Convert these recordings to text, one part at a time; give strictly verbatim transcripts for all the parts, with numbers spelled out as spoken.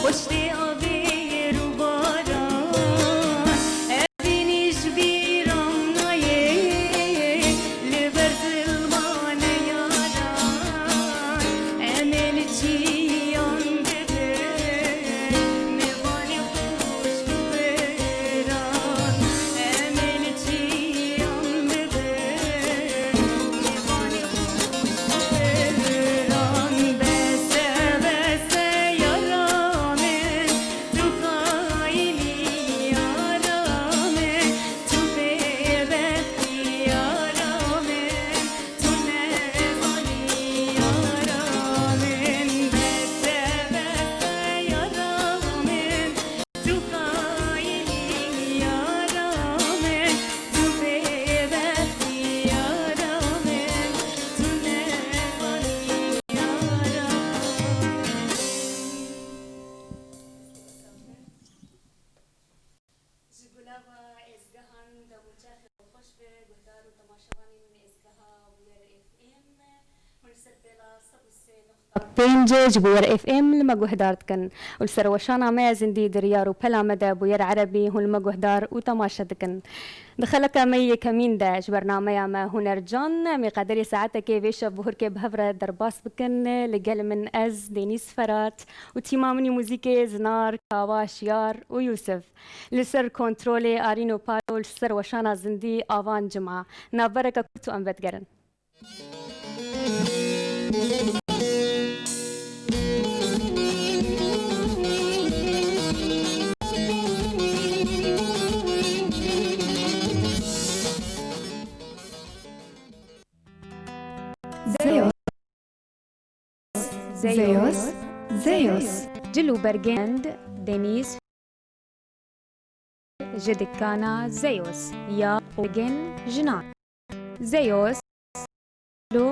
Piştê avêr û baran, evînî ji bîran nayê, li ber zilmane yaran, em ê li çiyan bibin, mêvanê xweş û biran, em ê li çiyan bibin, mêvanê xweş û biran, bese, bese yara min. Tu xayinî yara min, tu bêbextî yara min, tu nevanî yara min, bese bese yara min, tu xayinî yara min, tu bêbextî yara min, tu nevanî yara min. Ji gulava êzgehan dem û çaxê xweş be, guhdar û temaşevanên êzgeha Bûyer F M. Hûn li ser pêla sed û sê nokta pênc ji Bûyer F M li me guhdar dikin û li ser weşana me ya zindî di riyar û pela me de Bûyer Erebî hûn li me guhdar û temaşe dikin. Di xeleka me yê yekemîn de ji bernameya me Hunercan, em ê qederê saetekê vê şevbihurkê bi hev re derbas bikin. Li gel min ez, Denîz Ferat û tîma min ê muzîkê Zinar, Kawa, Şiyar û Yûsif. Li ser kontrolê Arîno Palo, li ser weşana zindî Avan Cima. Navbereke kurt û em vedigerin. Zeyos. Zeyos. Zeyos. Zeyos. Cil û bergên Denîz ji dikana Zeyos ya bergên jinan. Zeyos, lo,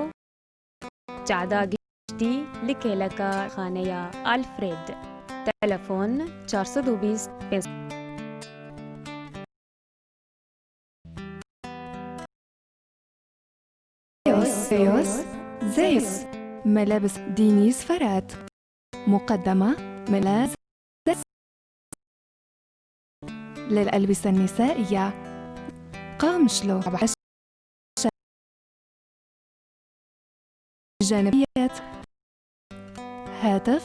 cada giştî li kêleka xaneya Alfred. Telefon çar sed û bîst pênc. Zeyos, Zeyos, Zeyos. Melebis Dînîz Ferat. Muqeddema Mela Lil elbise nisaiye. Qamişlo. Jenibiyet. Hetef.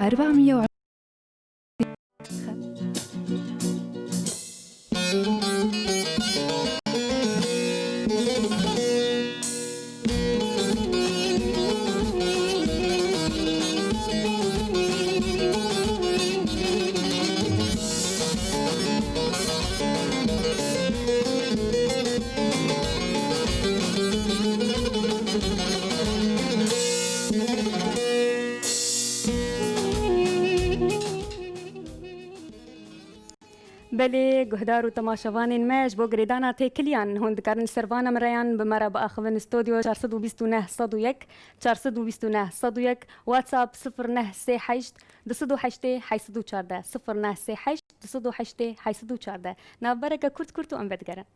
Erbamiyye. Belê, guhdar û temaşevanên me, ji bo girêdana têkiliyan, hûn dikarin li ser van nûmereyan bi me re biaxivin, stûdyo çar sed û bîst û neh sed û yek, çar sed û bîst û neh sed û yek, WhatsApp sifir neh sê heşt du sed û heştê heşt sed û çardeh, sifir neh sê heşt du sed û heştê heşt sed û çardeh. Navbereke kurt kurt û em vedigerin.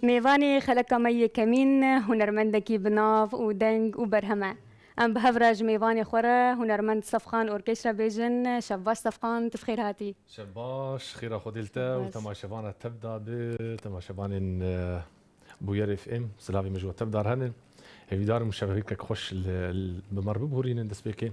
Mêvanê xeleka me yekemîn hunermendekî bi nav û deng û berhem e. Em bi hev re ji mêvanê xwe re hunermend Sefqan Orkeş re bêjin, şev baş Sefqan, tu bi xêr hatî. Şev baş, xêra Xwedê li te û Baş. temaşevana tev de bi, temaşevanên, e, Bûyer F M, silavê min ji we tev de re hene. Hêvîdar im şevekek xweş li, li, bi me re bibûrînin destpêkê.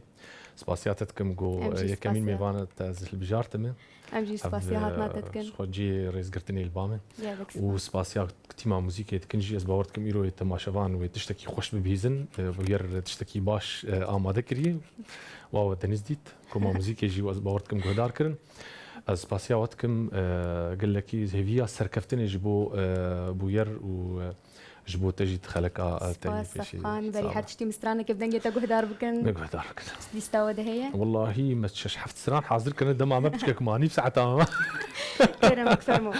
Spasiya te dikim ku, Em jî e, yekemîn spasiya. mêvana te ez hilbijartime. Em jî Ev, spasiya e, hatina te dikin. Ji xwe cihê rêzgirtinê li ba me. Gelek Û spas. spasiya tîma muzîkê dikin jî, ez bawer dikim îro yê temaşevan wê tiştekî xweş bibihîzin, e, Bûyer tiştekî baş, e, amade kiriye. Wa we deniz dît, koma muzîkê jî ez bawer dikim guhdar kirin. Ez spasiya we dikim, e, gelekî hêviya serkeftinê ji bo, e, Bûyer û, e, ji bo te jî di xeleka, e, te yê Spas, pêşî. Sefqan, berî Sağ ol. her tiştî min stranekê bi dengê te guhdar bikin. Me guhdar bikin. Lîsta we de heye? Wellahî me şeş heft stran hazir kirine, dema me piçkek manî bi saeta me. Kerem, fermo.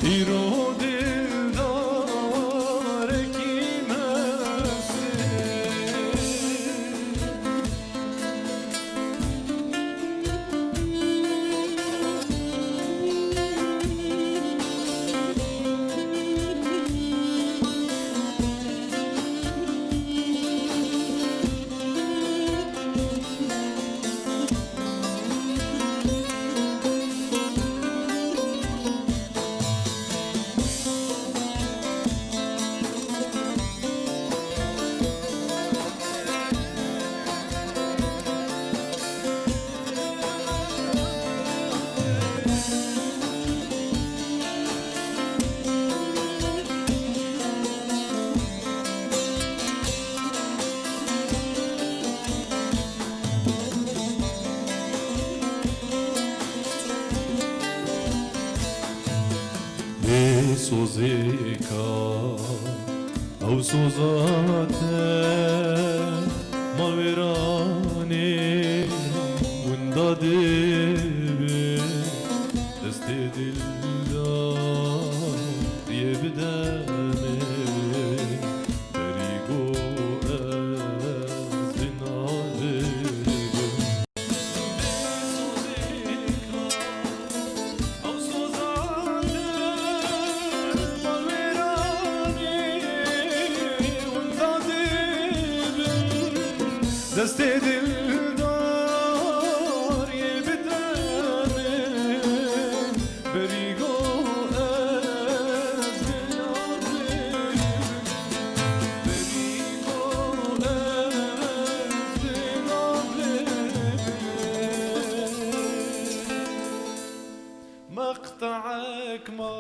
Îro dildarekî mestê. Bê sozêka ew soza te malwêranê winda dibe. Destê dildariyê bide min, berî ku ez vê navê bim. Destê dildariyê bide min, berî ku ez vê navê bim. Berî ku ez vê navê bim. Meqte'ek ma.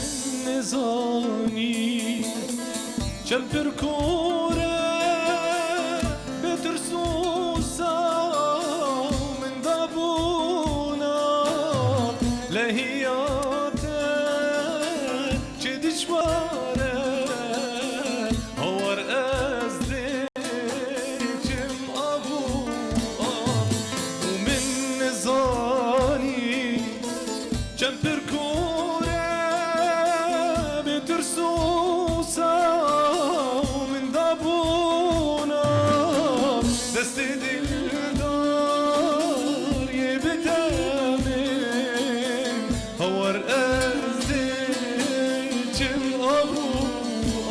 Min nizanî çend pir kor e, bê tirs û saw min dabûna lehiya te. Çi dijwar e, hawar ez diçim av û av. Û min nizanî çend pir kor e, bê tirs û saw min dabûna. Destê dildariyê bide min, hawar ez diçim av û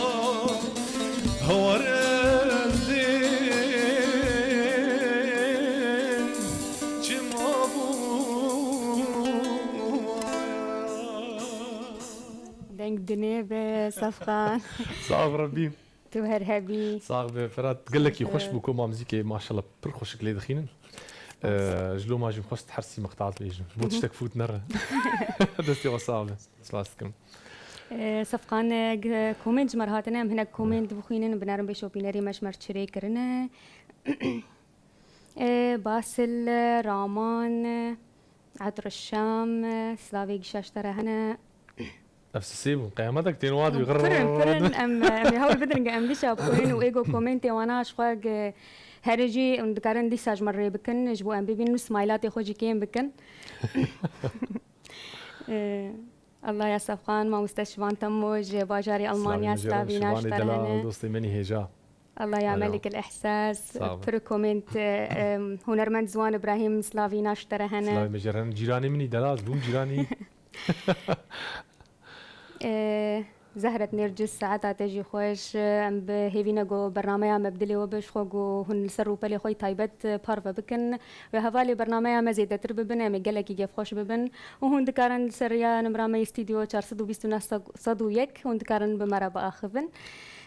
av, hawar ez diçim av û av. Deng dinê be Sefqan. Sağ ol Rabbî. Tu her hebî. Sax be Firat. Gelekî xweş bû, koma muzîkê maşallah pir xweşik lê dixînin. Ee, ji loma jî xwest her sî meqtat bêjim. Bo tiştek fût nere. Destê we sax be. Spas dikim. Ee, Sefqan, e, g-, komênt ji me re hatine, em hinek komênt bixwînin, binerin bê şopînerê me ji me re çirê kirine. Ee, Basil, e, Raman, e, Etrşam, e, slavê gişa ji te re hene. Ev sisê bûn. Qeyametek tên wa dibî. Pirin, pirin. Em, em ê hewl bidin ke em dîsa bixwînin û êgo komêntê wana ji xwe ge-, herê jî hûn dikarin dîsa ji me rê bikin, ji bo em bibînin û smaylatê xwe jî kêm bikin. Ee, Allah ya Sefqan, mamoste Şivan Temo ji bajarê Almanya, slavîna ji te re hene. Dostê min î hêja. Allah ya Melik el Ihsas, pir komênt, e, em, hunermend Ziwan Ibrahîm, slavîna ji te re hene. Slavê me jî re hene. Cîranê min î delal, bûm cîranî. Ee, Zehret Nêrcis, saeta te jî xweş. Em bi hêvî ne ku bernameya me bi dilê we be, ji xwe ku hûn li ser rûpelê xwe yî taybet parve bikin. Wê hevalê bernameya me zêdetir bibin, em ê gelekî kêfxweş bibin. Û hûn dikarin li ser riya nimra me yê stûdyo çar sed û bîst û neh sed û yek, hûn dikarin bi me re biaxivin.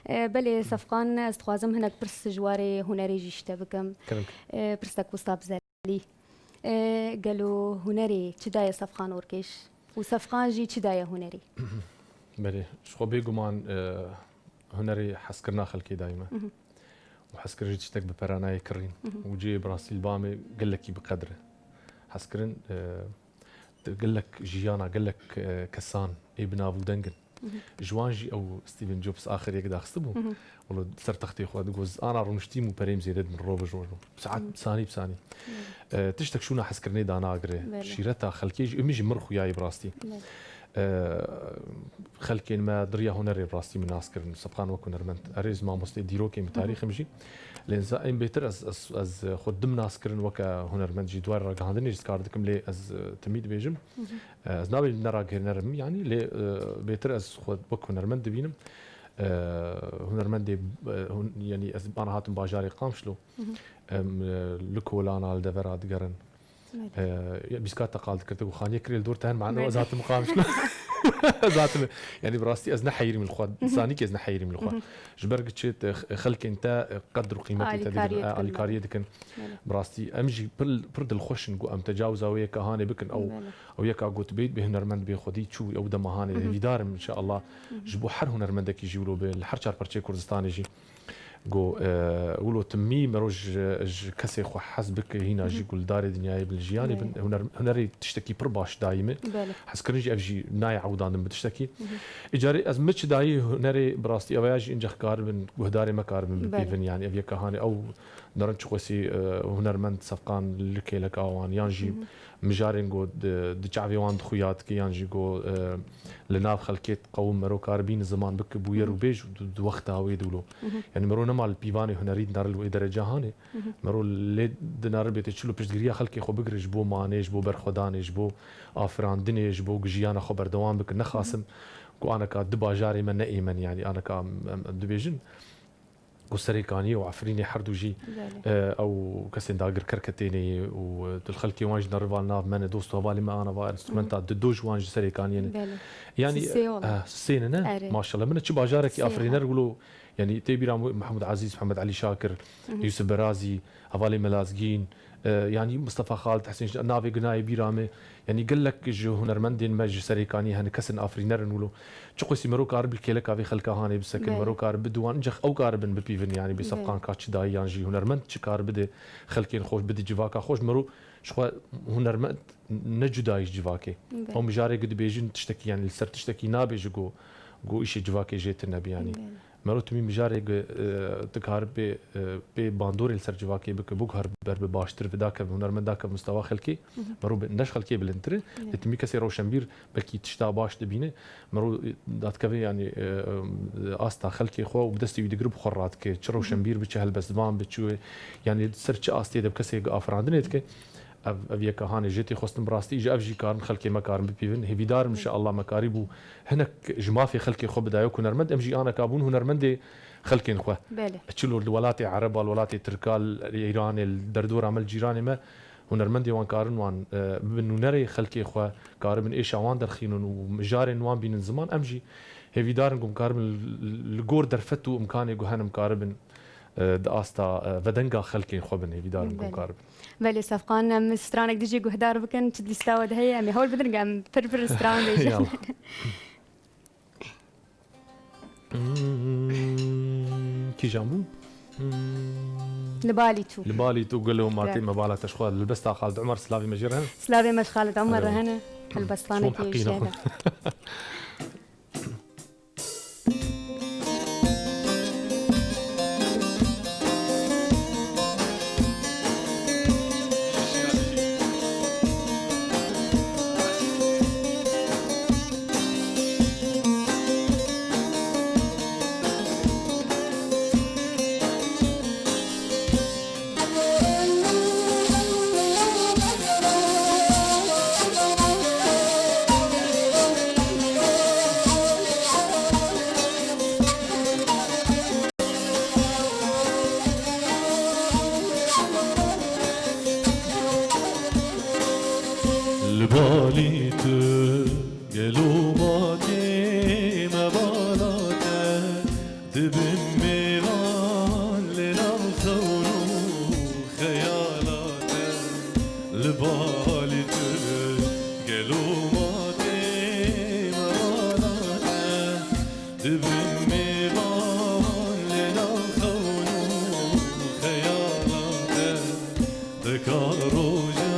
E, belê Sefqan, ez dixwazim hinek pirs ji warê hunerê jî ji te bikim. Kerem. E, pirsek wisa bi zelî. E, gelo hunerê çi daye Sefqan Orkêş? Û Sefqan jî çi daye hunerê? Belê, ji xwe bêguman, e, hunerê hezkirina xelkê dayî me. Mhm. Û hezkirin jî tiştek bi pera nayê kirîn. Mhm. Û cihê bi rastî li ba me gelekî bi qedr e. Hezkirin, e, gelek jiyana, gelek, e, kesan ê bi nav û deng in. Mhm. Ji wan jî ew Stephen Jobs axir yek daxistibû. Mhm. Wilo ser textê xwe digot, "Ez ana rûniştîm û perê min zêde dibin roj bi roj." Saet, mhm, bi sanî bi sanî. Belê. E, tiştek şûna hezkirinê danagire. Belê. Şîreta xelkê jî, min jî mir xuyayî bi rastî. Belê. E, xelkên me di riya hunerê bi rastî min nas kirin. Sefqan wek hunermend. Erê, ez mamosteyê dîrokê, min, mhm, tarîxê min jî. Lê za-, ên bêtir ez, ez, ez xwe dim nas kirin weke hunermend jî. Di warê ragihandinê jî kar dikim, lê ez, e, timî dibêjim. Mhm. E, ez nabêjim ne ragihêner im, yanî, lê, e, bêtir ez xwe wek hunermend dibînim. E, hunermendê, e, hun-, yanî ez ana hatim bajarê Qamişlo. Mhm. Em, e, li kolana li devera digerin. Evet. E, ya, bîskat te qal dikir, te got, "Xaniyê kirê li dor te hene, mane ez, evet, hatim Qamişlo." Ez hatim, yanî bi rastî ez ne heyirîm li xwe, mhm, zanî ki ez ne heyirîm li xwe. Mhm. Ji ber ki çi te, xelkên te, e, qedr û qîmetê te didin, alîkariyê, e, dikin, alîkariyê dikin. Evet. Bi rastî em jî pir, pir dilxweş in ku em tecawiza wê yeka hanê bikin. Ew, belê, ew yeka got bê, bê hunermend bê xwedî çû ew dema hanê. Mhm. Hêvîdar im, înşeallah, mhm, ji bo her hunermendekî jî wilo be, li her çar parçeyê Kurdistanê jî. Go, e, wilo timî mero ji, ji kesê xwe hez bike, hîna jî, mhm, guhdarê dinyayê bin, jiyanê bin, belê, huner, hunerê tiştekî pir baş dayî me. Belê. Hezkirin jî ev jî nayê ewdandin bi tiştekî. Mhm. Îcarê ez mi çi dayî hunerê bi rastî ew ya jî incex karibin, guhdarê me karibin, belê, bipîvin, yanî ev yeka hanê ew derin çiqosî, e, hunermend Sefqan li kêleka wan, yan jî, mhm, mijarên ku di, di çavê wan de xuya dike, yan jî ku, e, li nav xelkê diqewim, mero kar bîn ziman bike bûyer û, mhm, bêj û di, di wexta wê de wilo. Mhm. Yanî mero nema li pîvanê hunerî dinere li wê derece hanê. Mhm. Mero lê dinere bê tê çilo piştgiriya xelkê xwe bigire ji bo manê, ji bo berxwedanê, ji bo afirandinê, ji bo ku jiyana xwe berdewam bikin. Nexasim, mhm, ku aneka di bajarê me ne êmen, yanî aneka em, em, em dibêjin. Ku Serêkaniyê û Efrînê her du jî, belê, e, ew kesên dagirker ketêne û, e, tu li xelkê wan jî nerival nav me ne, dost û hevalê me ana va enstrumenta, mhm, di do ji wan ji Serêkaniyê ne. Belê. Yanî, sisê, e, wala, sisê ne, ne? Erê. Maşallah, min çi bajarekî, sisê, afirîner ha, wilo, yanî tê bîra min Mehmûd Ezîz, Mehmed Elî Şakir, mhm, Yûsif Berazî, hevalê Melazgîn, e, yanî Mistefa Xalid Hesên, navê ginayê bîra me. Yanî gelek ji hunermendên me ji Serêkaniyê hene, kesin afirîner in wilo. Çiqosî mero kar bi kêleka vê xelka hanê bisekin, belê, mero kar bi diwan, incex ew karibin bipîvin, yanî bê, belê, Sefqan ka çi dayî yan jî hunermend çi kar bide xelkên xwe, bide civaka xwe, ji mero ji xwe hunermend ne cuda yî ji civakê. Belê. Ew mijarê ku dibêjin tiştekî, yanî li ser tiştekî nabêje ku, ku îşê civakê jê tune be, yanî. Belê. Mero tu mî mijarê gi, e, tu kar bê, e, bê bandorê li ser civakê bike, bûk her ber bi baştir vida kevin, hunermend da kevin mustawa xelkê, mhm, mero bi, neş xelkê bilindtir e. Evet. Lê tu mî kesê roşenbîr belkî tişta baş dibîne. Mero, e, datkeve, yanî, e, e, asta xelkê xwe û bi destê wî digir bi xwe radike. Çi, mhm, roşenbîr bi, çi helbestvan bi, çi wê, yanî ser çi astê de bi kesê gi afirandinê dike. Ev, ev yeka hanê jê tê xwestin bi rastî, ji ev jî karin xelkê me karin bipîvin. Hêvîdar im, belê, înşeallah me karîbû hinek ji mafê xelkê xwe bidaye wek hunermend. Em jî aneka bûn hunermendê xelkên xwe. Belê. Çilo li welatê Ereba, li welatê Tirka, li Îranê, li derdora me, li cîranê me hunermendê wan karin wan, e, bibin nûnerê xelkê xwe, karibin êşa wan derxînin û mijarên wan bînin ziman. Em jî hêvîdar in ku em karibin li, li gor derfet û imkanê ku hene em karibin, e, di asta, e, vedenga xelkên xwe bin. Hêvîdar in ku em, belê, karibin. Belê Sefqan, em stranek dijî guhdar bikin, çi lîsta we de heye, em ê hewl bidin, em pir pir stran bêjin. Yallah. Hmm, kîjan bû? Hmm. Li balî tu. Li balî tu gelo ma tê me bala te ji xwe. Helbesta Xalid Umer, silavê me jê re hene. Silavê me ji Xalid Umer re hene. Helbestvanekî jê hene. Balî tu gelo matê me bala te, dibin mêvan li nav xewn û xeyala te. Li balî tu gelo matê me bala te, dibin mêvan li nav xewn û xeyala te. Deka roja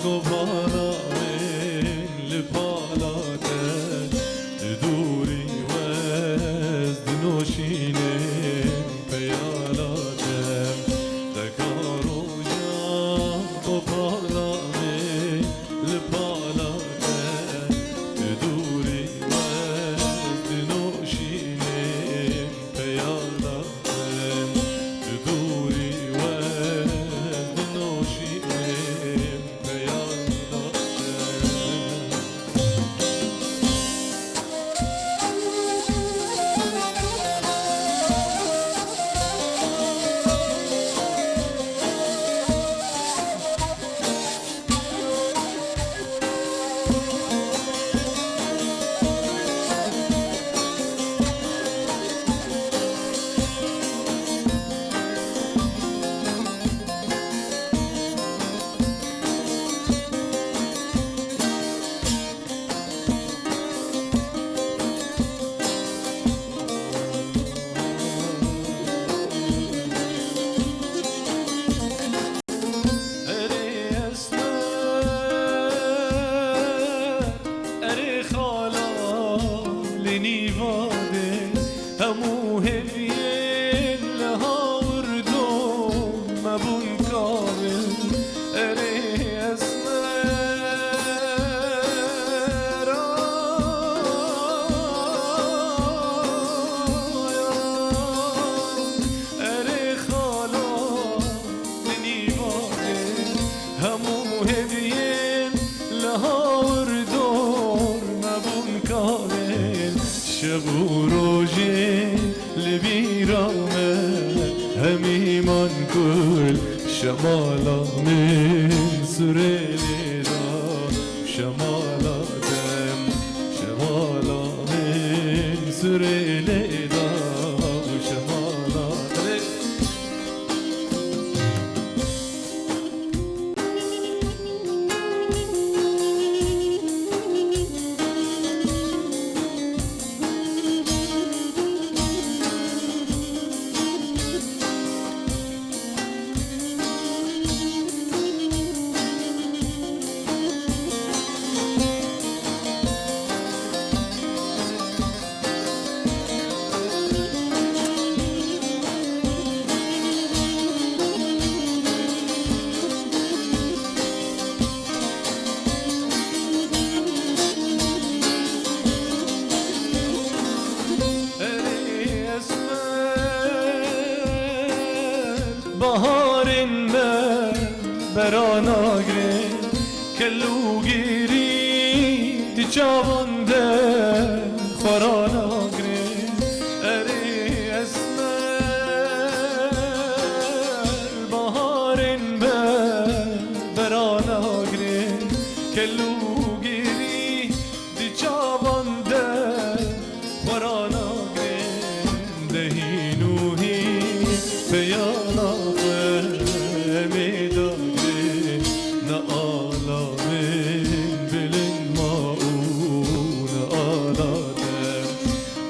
govana min li pala te, di dûrî wez dinoşînin peyala te. Deka roja govana min li pala te, di dûrî wez dinoşînin peyala te. Di dûrî wez dinoşînin peyala te. Erê esmer, erê xala, li nîvadê hemû hêviyên li hawirdo me bûn kavê. Erê esmer, erê xala, li nîvadê hemû hêviyên li hawir dor me bûn kavên. Şev û rojê li bîra me hemî man kul, şemala min surê lê da, şemala dem, şemala min surê lê da, şemala dem. Erê esmer, baharên me bera nagre, kel û gêrî di çavan de xwera nagre. Erê esmer, baharên me bera nagre, kel û gêrî di çavan de xwera nagrin. De hîn û hîn peyala xwe em ê dagrin, ne ala min bilind ma û ne ala te.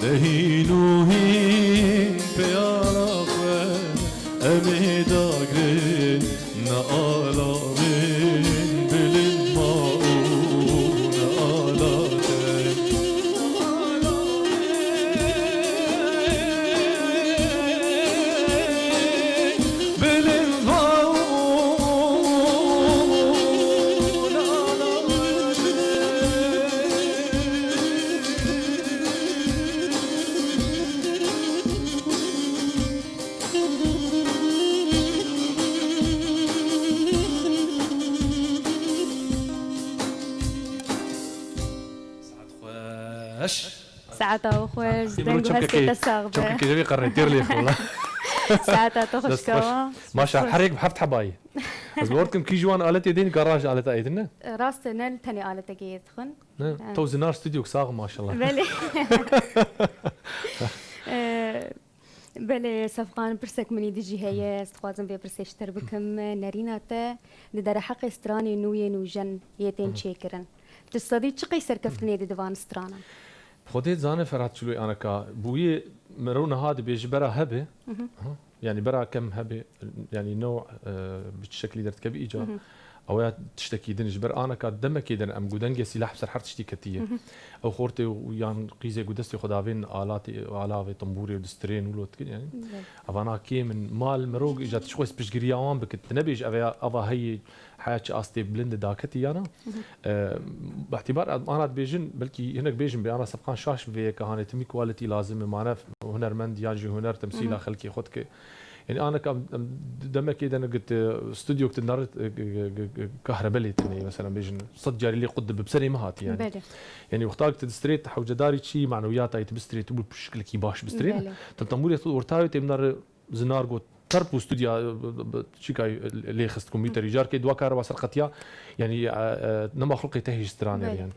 De hîn û hîn peyala xwe em ê dagrin, ne ala min bilind ma û ne ala te. Bilind ma û ne ala min. Saet xweş. Saeta we xweş, deng û hestê te sax be. Çimkî kejevî qerrê têr lê xwe. Saeta te xweş kawa. Maşa her yek bi heft hebayî. Ez bawer dikim kî ji wan aletê dên garaj aleta êdin ne? Rast e, ne tenê aletekê yê dixwin. Ne? Evet. Tew zinar stüdyo sax maşallah. Belê. Ee, Belê, Sefqan, pirsek min î dijî heye, ez dixwazim vê pirsê ji te re bikim. Nerîna te di dereheqê stranê nû yê nûjen yê tên çêkirin. Tu sedî çi qey serkeftinê di divan stranan? Xwedê dizane Ferhat Çiloy aneka. Bûyê mero niha dibê ji bera hebe. Aha. Yani bera kem hebe. Yani no e, bi çi şeklî derdikevî îca. Ew ya tiştekî din ji ber aneka demekê din em gu dengê sîlah bi ser her tiştî ketiye. Ew xortê û yan qîzê gu destê xwe davên alatê, alavê, tembûrê û distirên û lotkin yani. Evana kêm in, mal mirov îca tu çi xwe piştgiriya wan bikit. Tu nebêj ev ya, ava heyê heya çi astê bilind daketî yana. E, Bi îtibar ana dibêjin, belkî hinek bêjin bê ana Sefqan şaş bi vê yeke hanê timî quality lazim e, mane hunermend yan jî huner temsîla xelkê xwe dike. Yani aneka em, em demekê de negit, e, stüdyo ki nari, e, g- g- g- g- kahrebe lê tenê, mesela bêjin sed carî lê qut dibe bi serê me hatî yani. Belê. Yani wexta ki tu distrê tu hewcedarî çî manewiyata tu bistrê tu bi şiklekî baş bistrê. Belê. Tu tembûrê tu ortayê tê nari zinar got terp û stüdya, e, b- b- çîkay lê xist kompûterî. Carkê dua kareba ser qetiya, yani e, e, nema xulqê te hêj stranê Belê. yani.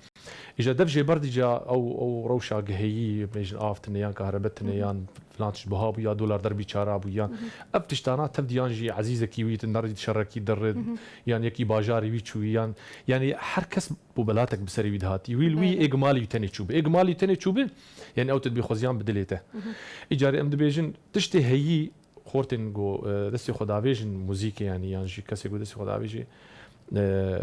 Îja dev jê berdî ca ew, ew rewşa giheyî, bêjin av tine yan kahrebe tine yan filan tişt buha bû ya dolar derbî çara bû yan. Ev tiştana tev diyan jî ezîzekî wî tu nerî şerekî derrid yan yekî bajarî wî çûyî yan. Yani her kes bû belatek bi serî wî dihatî. Wî li wî Belê. Êg malî wî tenê çûbi. Êg malî wî tenê çûbi. Yani ew tu dibî xwezîyan bi dilê te. Îcarê em dibêjin tiştê heyî xortên ku, e, destê xwe davêjin muzîkê yani yan jî kesê ku destê xwe davêjê, e,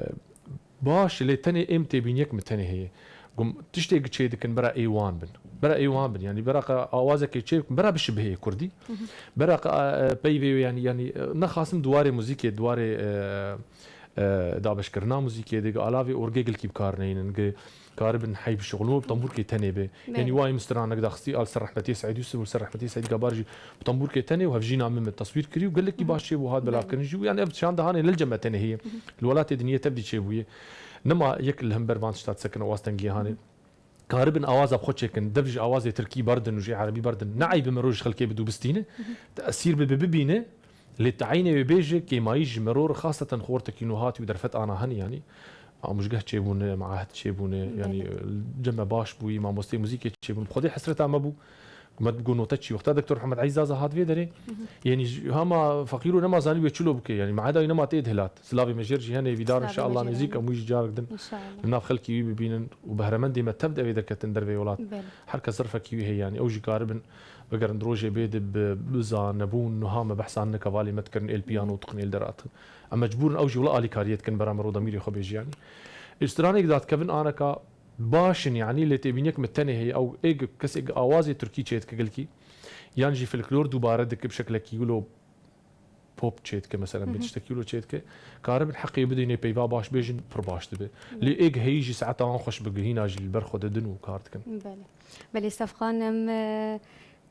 baş lê tenê êm têbîniyek min tenê heye. Gum tiştê çê dikin bera ê wan bin. Bera ê wan bin. Yani bera qe awazekê çê bikin, bera bişibihê kurdî. Bera qe, e, peyvê yani, yani, e, nexasim duwarê muzîkê, duwarê, e, e, dabeşkirina muzîkê de, alavê orgê gilkî bi kar neynin. Gi karibin hey bişixulin û bi tembûrkê tenê be. Yanî Belê. Wayê min stranek daxistî al ser rehmetê Seîd Yusuf û ser rehmetê Seîd Gabar jî bi tembûrkê tenê û hevjîna min min teswîr kirî û gelekî baş çêbû hat belavkirin jî û yani ev çanda hanê lil cem me tenê heye. Li welatê dinyê tev dî çêbûye. Nema yek li hember van tişta disekine wastengî hanê. Karibin awaza bi xwe çêkin, dev ji awazê tirkî berdin û jî erebî berdin. Ne eyb e mero ji xelkê bidû bistîne. Te esîr bibe bibîne. Lê teînê wê bêje kêmayî ji mero re xaseten xortekî nû hatî û derfet ana henî yanî. Amûjgeh çêbûne, meahed çêbûne, Belê. Yanî cem me baş bûyî, mamosteyê muzîkê çêbûn. Bi xwedê hesreta me bû. Me digo note çî wexta Doktor Hemed Eyzaza hat vê derê. Yanî ji- hema feqîr û nema zanî wê çilo bike. Yanî meaheda wî nema tê dihilat. Silavê me jêr jî hene, vîdar Silavê inşallah me jêr nêzîk hene. em wî jî carik din. İnşallah. Li nav xelkî wî bibînin û behremendê me tev de vê derketin dervê welat. Belê. Her kes zirfekî wî heye yanî. Ew jî karibin vegerin rojê bê de bi, bi zanebûn, nuha me behsa hineka valê me dikirin êl piyano dikin êl deratin. Em mecbûr in ew jî wila alîkariyê dikin bera mero demîrê xwe bêjî yanî. Ê stranêk dadikevin aneka baş in yanî lê têbîniyek me tenê heye ew ê kesê awazê tirkî çêdike gilkî. Yan jî folklor dubare dike bi şeklekî wilo pop çêdike, mesela, bê tiştekî wilo çêdike, karibin heqê bidînê peyva baş bêjin, pir baş dibe. Lê êg heyî jî saeta wan xweş bi gihîna jî li ber xwe didin û kar dikin. Belê. Belê Sefqan, em, e,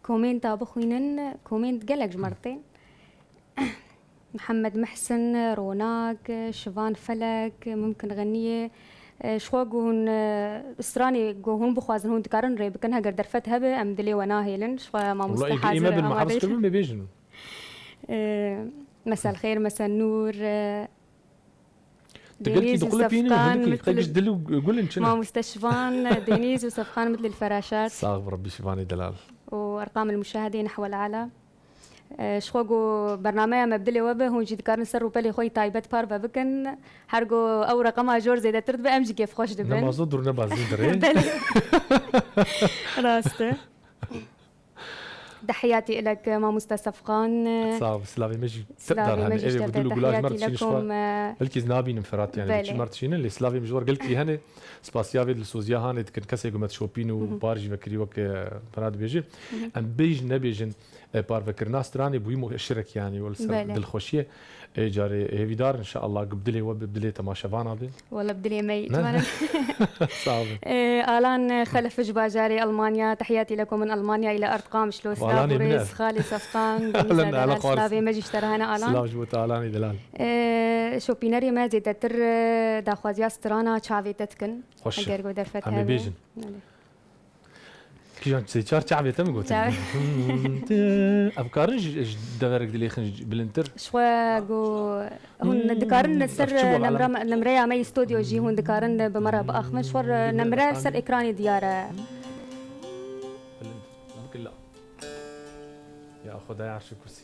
komênta bixwînin, komênt gelek ji me re tên. Mihemed Mihsin, Ronak, Şivan Felek, Mumkin Xeniyê, e, ji xwe ku hûn, e, stranê ku hûn bixwazin hûn dikarin rê bikin, heger derfet hebe, em dilê we nahêlin. Ji xwe mamoste Wala ê hazir me e, bi amade hazir ye. Kirin me bêjin. E, Mesel xêr, mesel nûr, e, Tu gelkî Deniz û diqulipînî û Sefqan, hinekî, mitl- qey giş dil û gul in çi ne? Mamoste Şivan, Deniz û Sefqan mitl el feraşat. Sax bi Rebbî Şivanê delal. û erqam el muşahedê nehwel ala. E, ji xwe ku bernameya me bi dilê we be, hûn jî dikarin ser rûpelê xwe yî taybet parve bikin. Her ku ew reqema jor zêdetir dibe, em jî kêfxweş dibin. Nema zû dur nema zî dirê. Belê. Rast e. Dehiyatî ilek mamoste Sefqan. Sax bi, silavê me jî Silavê tepdar me hene. jî Eve ji bi dil û te gulaj dehiyatî mer dişînin ji lekom, xwe. e, Belkî ez nabînim Ferat yani. Belê. Çi mer dişînin lê silavê min ji we gelkî hene. Spasiya vê li soziya hanê dikin. Kesê ku me dişopîn û par jî vekirî wek, e, Ferat dibêje. Em bêjin nebêjin, e, parvekirina stranê bûyî mueşirek yani. Wele ser Belê. dilxweşiyê. E, carê hêvîdar inşallah ku bi dilê we be, bi dilê temaşevana be. Wala bi dilê me yî. Ne? Temanem. Sağ olun. Ee, Alan Xelef ji bajarê Almanya. Tehiyatî lekum min Almanya ile Erdqam şlo. Alanê min Silavê e. Xalê Sefqan. Alan, Alan xwar. Silavê me jî ji te re hene Alan. Silav ji bo te Alanê delal. Ee, şopînerê me zêdetir, e, daxwaziya strana çavê te dikin. Xweş e. Eger ku derfet Em ê hebe. bêjin. Belê. Kîjan sê çar çavê te mi gotin? Çavê. Ev karin ji, ji deverek dilêxin ji bilindtir? Ji xwe got, hûn dikarin li ser Ev çi bû, nemra, nemreya me yî stûdyo jî hûn dikarin bi me re biaxivin. Ji xwe nemre ser ekranê diyar e. Bilind. Ev killa. Ya Xwedaya erş û kursî.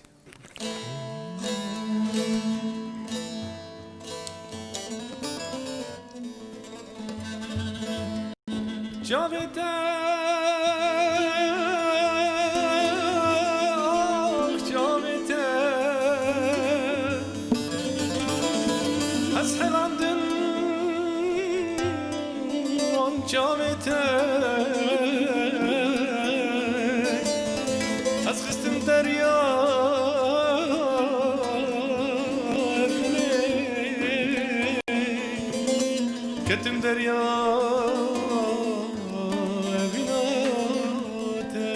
Çavê te, ax çavê te, ez helandim wan çavê te. Ez xistim derya evînê, ketim derya evîna te.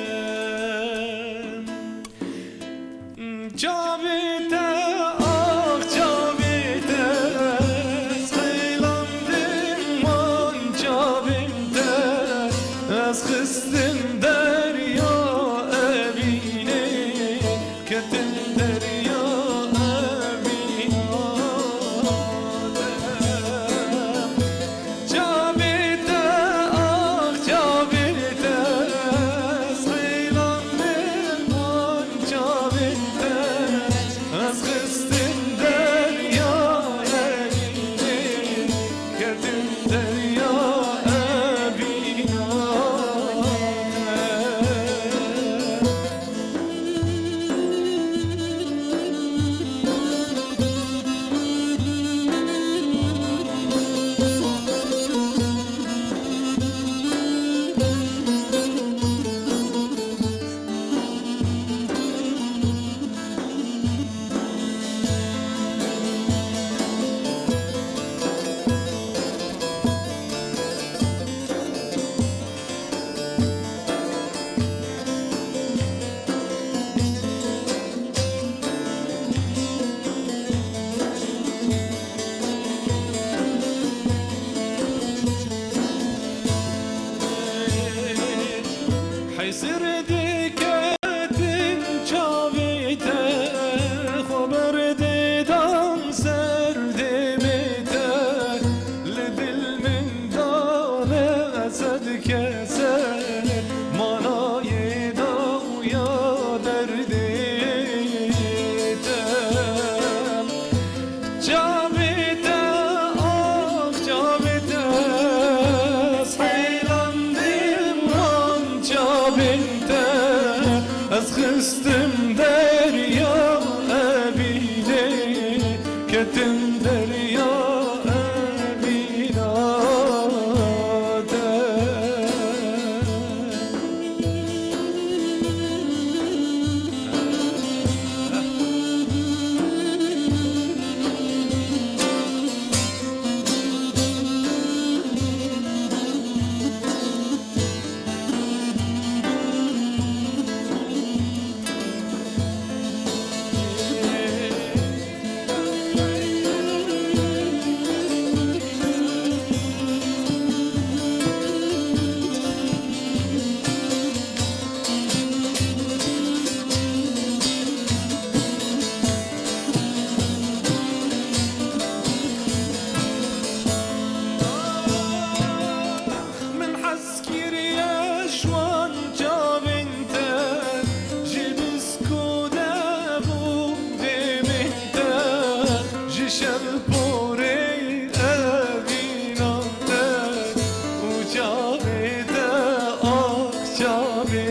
Çavê te, ax çavê te, ez xeylandim wan çavên te, ez xistim derya evînê, ketim derya evîna te. Çavê te, ax çavê te, ez xeylandim wan çavên te. Ez xistim derya evînê, ketim derya evîna te. Hesir diketin çavê te, xwe berdê dan ser dêmê te. Li dil min dane sed kese, manayê dawiya derdê te. Çavê te, ax çavê te, ez heyrandim wan çavên te. Ez xistim derya evînê, ketim derya evîna te. Min hez kiriye ji wan çavên te, ji bisk û dev û dêmên te, ji şevporê evîna te û çavê te, ax çavê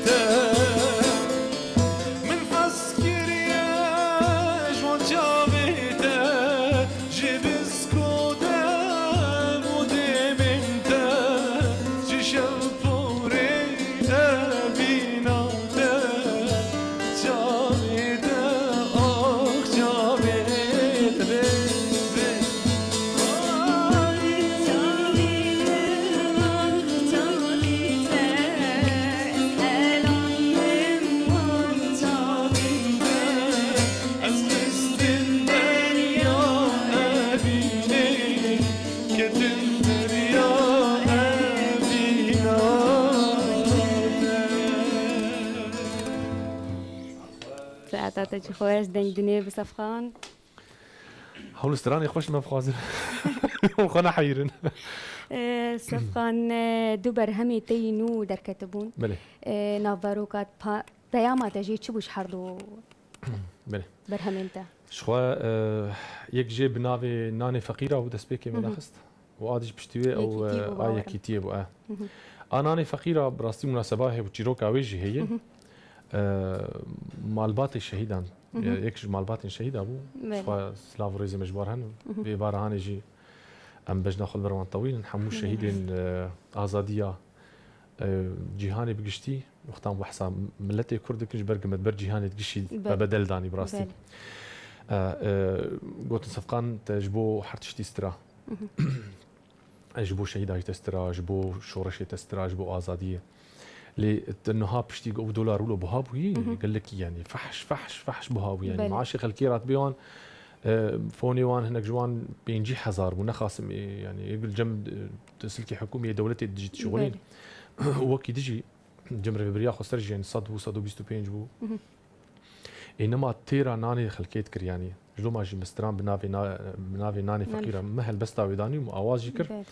te. Min hez kiriye ji wan çavê te, ji bisk û dev û dêmên te, ji şevporê evîna te, çavê te, ax çavê Te jî xweş, deng dinê bi Sefqan. Hewl stranê xweş me bixwazin. Xwe neheyîrin. Ee, Sefqan, e, du berhemê te yî nû derketibûn. Belê. Ee, navberoka pa-, peyama te jê çi bû ji her du Belê. berhemên te? Ji xwe, e, yek jê bi navê Nanê Feqîra bû, destpêkê me Hı hı. daxist. Û a dî ji piştî wê ew, Yekîtî e, bû, a bawer im. Yekîtiyê bû, e. Hı hı. A Nanê Feqîra bi rastî munaseba heye û çîroka wê jî heye. Hı hı. E, malbatê şehîdan, Hı hı. e, yek ji malbatên şehîda bû. Belê. Ji xwe silav û rêzê me ji wan hene. Hı hı. Vê êvara hanê jî em bejna xwe li ber wan tewînin. Hemû Hı hı. şehîdên, e, azadiya, e, cîhanê bi giştî, wextan behsa miletê Kurd dikin, ji ber ku me di ber cîhanê digişî Belê. me bedel danî bi rastî. Belê. E, e, gotin Sefqan te ji bo her tiştî stira. Hı hı. Ji bo şehîda jî te stira, ji bo şoreşê te stira, ji bo azadiyê. Lê te niha piştî ku ew dolar wilo buha bûyî, Hı hı. gelekî, yanî fehş, fehş, fehş buha bû, yanî Belê. maaşê xelkê re hatibê wan, e, fonê wan hinek ji wan pêncî hezar bû, nexasim, e, yanî yek li cem, e, silkê hikûmî yê dewletê dijî dişixulîn. Belê. Û wekî dijî cem rêvebiriya xweser jî, yanî sed bû, sed û bîst û pênc bû. Hı hı. Ê nema têra nanê xelkê dikir, yanî ji loma jî me stran bi navê na-, bi navê Nanê Nanê Feqîra Feqîra. me helbesta wê danî û me awaz jî kir. Belê.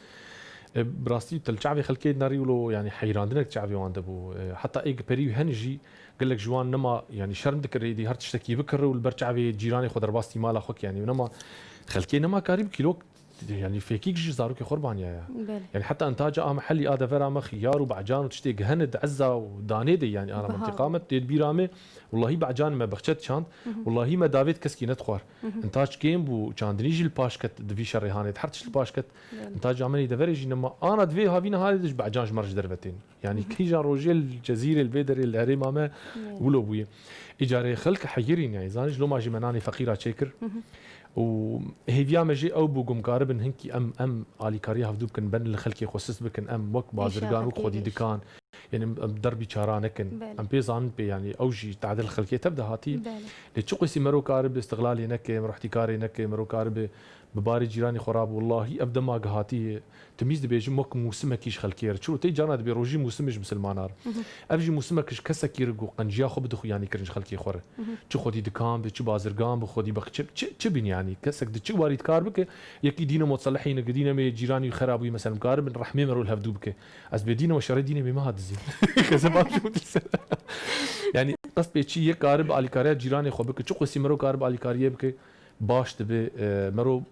E, bi rastî te li çavê xelkê nerî wilo, yanî heyrandinek çavê wan de bû. E, heta ê giperî wî hene jî gelek ji wan nema, yanî şerm dikir êdî her tiştekî bikir û li ber çavê cîranê xwe derbas tî mala xwe, yanî nema xelkê nema karî bi kîlok, yanî fêkîk ji zarokê xwe baniyaye. Belê. Yanî heta intaca a mehellî a devera me xiyar û becan û tiştê gihene di ezza û danê de, yanî ana Biha mentiqa bû. me tê di bîra me, wellahî becan me bexçe diçand, Hı hı. wellahî me davêt keskî nedixwar. Hı hı. Intac kêm bû, çandinî jî li paş ket di vî şerê hanê, her tişt li paş ket. Belê. Intaca me nî deverê jî nema ana di vê havîna halê de ji becan ji me re ji derve tên. Yanî Hı hı. kîjan rojê li Cezîrê, li vê derê, li herêma me Belê. wilo bûye. Îcarê xelk heyirîn, yanî zanî ji loma jî me nanê feqîra çêkir. Hı hı. Û hêviya me jê ew bû ku em karibin hinkî em, em alîkariya hevdû bikin, ben li xelkê xwe sist bikin, em wek bazirgan, Înşallah wek xwedî têgihîşt. dikan, yanî em, em derbî çara nekin. Belê. Em pê zanin pê, yanî ew jî tadil xelkê tev de hatî. Belê. Lê çi qasî mero karibe îstiqlalê neke, mero îhtîkarê neke, mero karibe bi barê cîranê xwe rabe. Wellahî ev dema gihatî, timîz dibêjim wek mûsimekî ji xelkê re. Çiro tê cana dibê rojî mûsimê ji misilmana re. Hı hı. Ev jî mûsimek ji kesekî re ku qenciya xwe bide xuyanî kirin ji xelkê xwe re. Hı hı. Çi xwedî dikan be, çi bazirgan be, xwedî bexçe, çi, çi bin yanî. Kesek di çi warî dikar bike, yekî dîne motselehî ne, dîne me cîranî xera bûyî, mesela, karibin rehmê me rol hevdû bike. Ez bê dîne we şerê dîne me meha dizî. Kesek bak şu dîse. Yanî qest pê çi yek karibe alîkariya cîranê xwe bike, çi qasî mero karibe alîkariyê bike, baş dibe, e, mero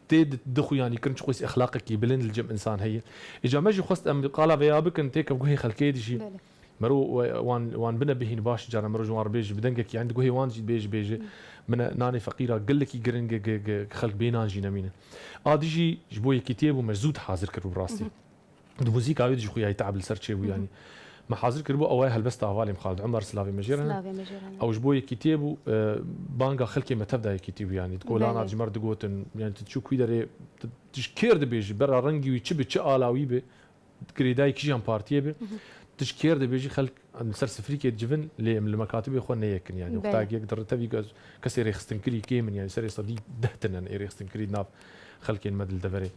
tê di-, dixuyanî kirin, çi qasî exlaqekî bilind li cem însan heye. Îca me jî xwest em qala veya bikin, têkev guhê xelkê dijî. Belê. Mero we-, wan, wan bine bihîn baş, cara mero ji wan re bêjî bi dengekî, yanî di guhê wan jî bêjî, bêjî. Hı. Bine nanê feqîra gelekî giring e, ge-, ge-, xelk bê nan jî nemîne. A dijî ji bo yekîtiyê bû me zû hazir kir bi rastî. Hı hı. Di muzîka wê de jî xuya te'b li ser çêbû, Hı hı. yanî. Me hazir kiribû, ew e helbesta hevalê me Xalid Umar, silavê me jê re hene. Silavê me jê re hene. Ew ji bo yekîtiyê bû, e, banga xelkê me tev de yekîtî bû, yanî. Di kolan Belê. re ji me re digotin, yanî tu çû kwî derê, tu, tu ji kêr dibêjî, bera rengî wî çi bi, çi ala wî bi, girêdayî kîjan partiyê bi, Hı hı. tu ji kêr dibêjî xelk em li ser sifrîkê dicivin, lê em li mekatibê xwe neyekin, yanî. Belê. Wexta yek dirre tevî kes-, kesê rêxistinkirî kêm in, yanî serê sedî deh tinen ê rêxistinkirî di nav xelkên me di li deverê.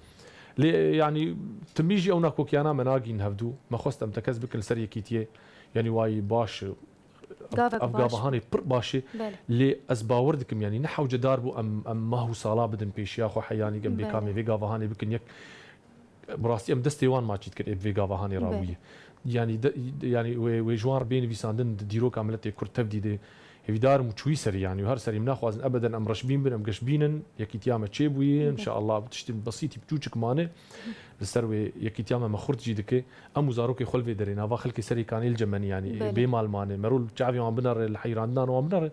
Lê, yanî, timî jî ew nakokiyana me nagîn hevdû. Me xwest em tekez bikin li ser yekîtiyê. Yanî wayî baş, Gavek ev baş. gava hanê pir baş e. Belê. Lê ez bawer dikim, yanî ne hewcedar bû em, em mah û sala bidin pêşiya xwe heyanî em Belê. bêkamê vê gava hanê bikin yek. Bi rastî em destê wan maçî dikin ê bi vê gava hanê Belê. rabûyî. Yanî de, yanî wê, wê ji wan re bê nivîsandin di dîroka miletê Kurd tevdî de. Hêvîdar im û çûyî serî, yanî her serî em naxwazin ebeden em reşbîn bin, em geşbîn in, yekîtiya me çêbûyî, Belê. înşeallah bi tiştên besîtî biçûçik mane. Li ser wê yekîtiya me me xurt jî dike. Em û zarokê xwe li vê derê nava xelkê Serêkanê li cem me ne, yanî Belê. bê mal mane. Mero li çavê wan binere, li heyrandinan wan binere.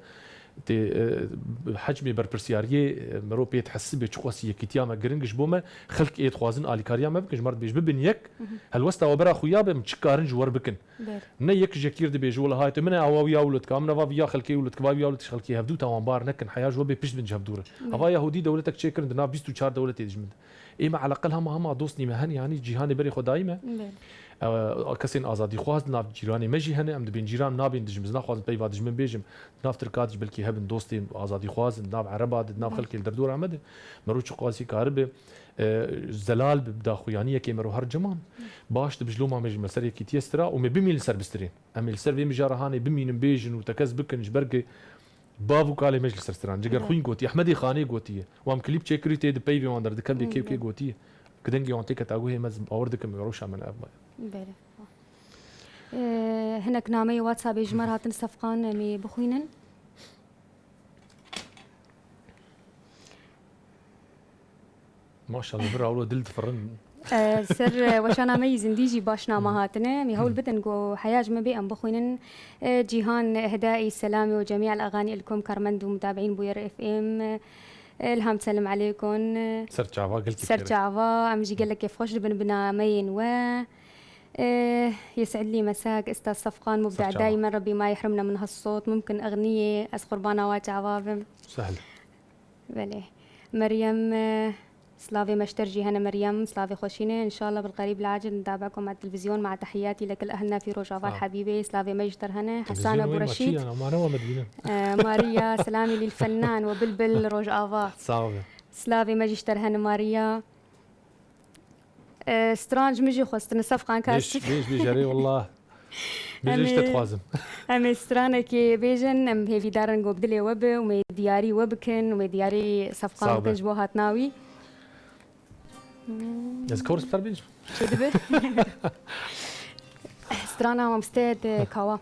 Tê, e, hecmê berpirsiyariyê, e, mero pê dihesibe, çiqasî yekîtiya me giring ji bo me, xelk ê dixwazin alîkariya me bikin, ji me re dibêj bibin yek, Hı hı. helwesta we bera xuya be, em çi karin ji we re bikin. Belê. Ne yek ji yekî re dibêje, wela hayê te min e awa wiya wilo dike, min eva viya xelkê wilo dike, va wiya wilo dike, xelkê hevdû tawanbar nekin, heya ji we bê pişt bin ji hevdû re. Belê. Hava Yahûdî dewletek çêkirin, di nav bîst û çar dewletê dijmin de. Ê me eleqel hema, hema dostnî me hene, yanî cîhanê berê xwe dayî me. Belê. E, kesên azadîxwaz di nav cîranê me jî hene, em dibên cîran nabên dijmin, ez naxwazim peyva dijmin bêjim. Di nav Tirka de jî belkî hebin dostên azadîxwaz in, di nav Ereba de, di nav Belê. xelkê li derdora me de. Mero çiqasî karibe, e, zelal bi daxuyaniyekê mero her ciman. Baş dibe ji loma me jî me ser yekîtiyê stira û me bimîn li ser bistirên. Em ê li ser vê mijara hanê bimînin, bêjin û tekez bikin ji ber ku Bav û kalê me jî li ser stran. Ciger Belê. Xwîn gotiye, Ehmedê Xanê gotiye. Wan klîp çêkirî tê di peyvê wan der, di kevlê Hı hı. kêvkê gotiye. Ki dengê wan tê keta guhê me, ez bawer dikim, rewşa me ne ev me. Belê. Ee, hinek nameyê WhatsAppê ji me re hatin Sefqan, em ê bixwînin. Maşallah, bira, wilo dil difirin. Ee, ser, e, weşana me yî zindî jî baş nama hatine. Em ê hewl bidin ku heya ji me bê em bixwînin. Ee, Cîhan Ehdaî, selamê û cemî el aganî el kum karmend û mutabiîn Bûyer F M. Ee, Elham selim aleykum. Ser çava, gelkî Ser xêr. Çava, em jî gelek kêfxweş dibin bi nameyên we. Ee, يسعد لي مساك أستاذ صفقان، مبدع Ser çava. دايما، ربي ما يحرمنا من هالصوت، ممكن أغنية، ez qurbana wa çava bim. Sehl. Belê. Meryem, e, slavê me ji te jî hene Meryem, slavê xweşî ne. إن شاء الله بالقريب العاجل نتابعكم على التلفزيون، مع تحياتي لكل أهلنا في Rojava Sağ ol. حبيبي، slavê me ji te hene. Televîzyonê Hasan Ebu wê me çi Reşîd. Yana, ma ne wa me dibînin. E, Maria, selamê lî li Fennan we Bilbil Rojava. Sağ ol. Slavê me jî ji te hene Maria. E, stran ji min jî xwestin, Sefqan Bêj, Kasif. Bêj, bêj, erê, wallah. Bêj, Em ji te ê, dixwazim. Em ê stranekê bêjin, em hêvîdar in ku bi dilê we be û me diyarî we bikin û me diyarî Sefqan Sağ be. Bikin ji bo hatina wî. Ez kor ser bêjim. Çê dibe? Strana mamosteyê te kawa.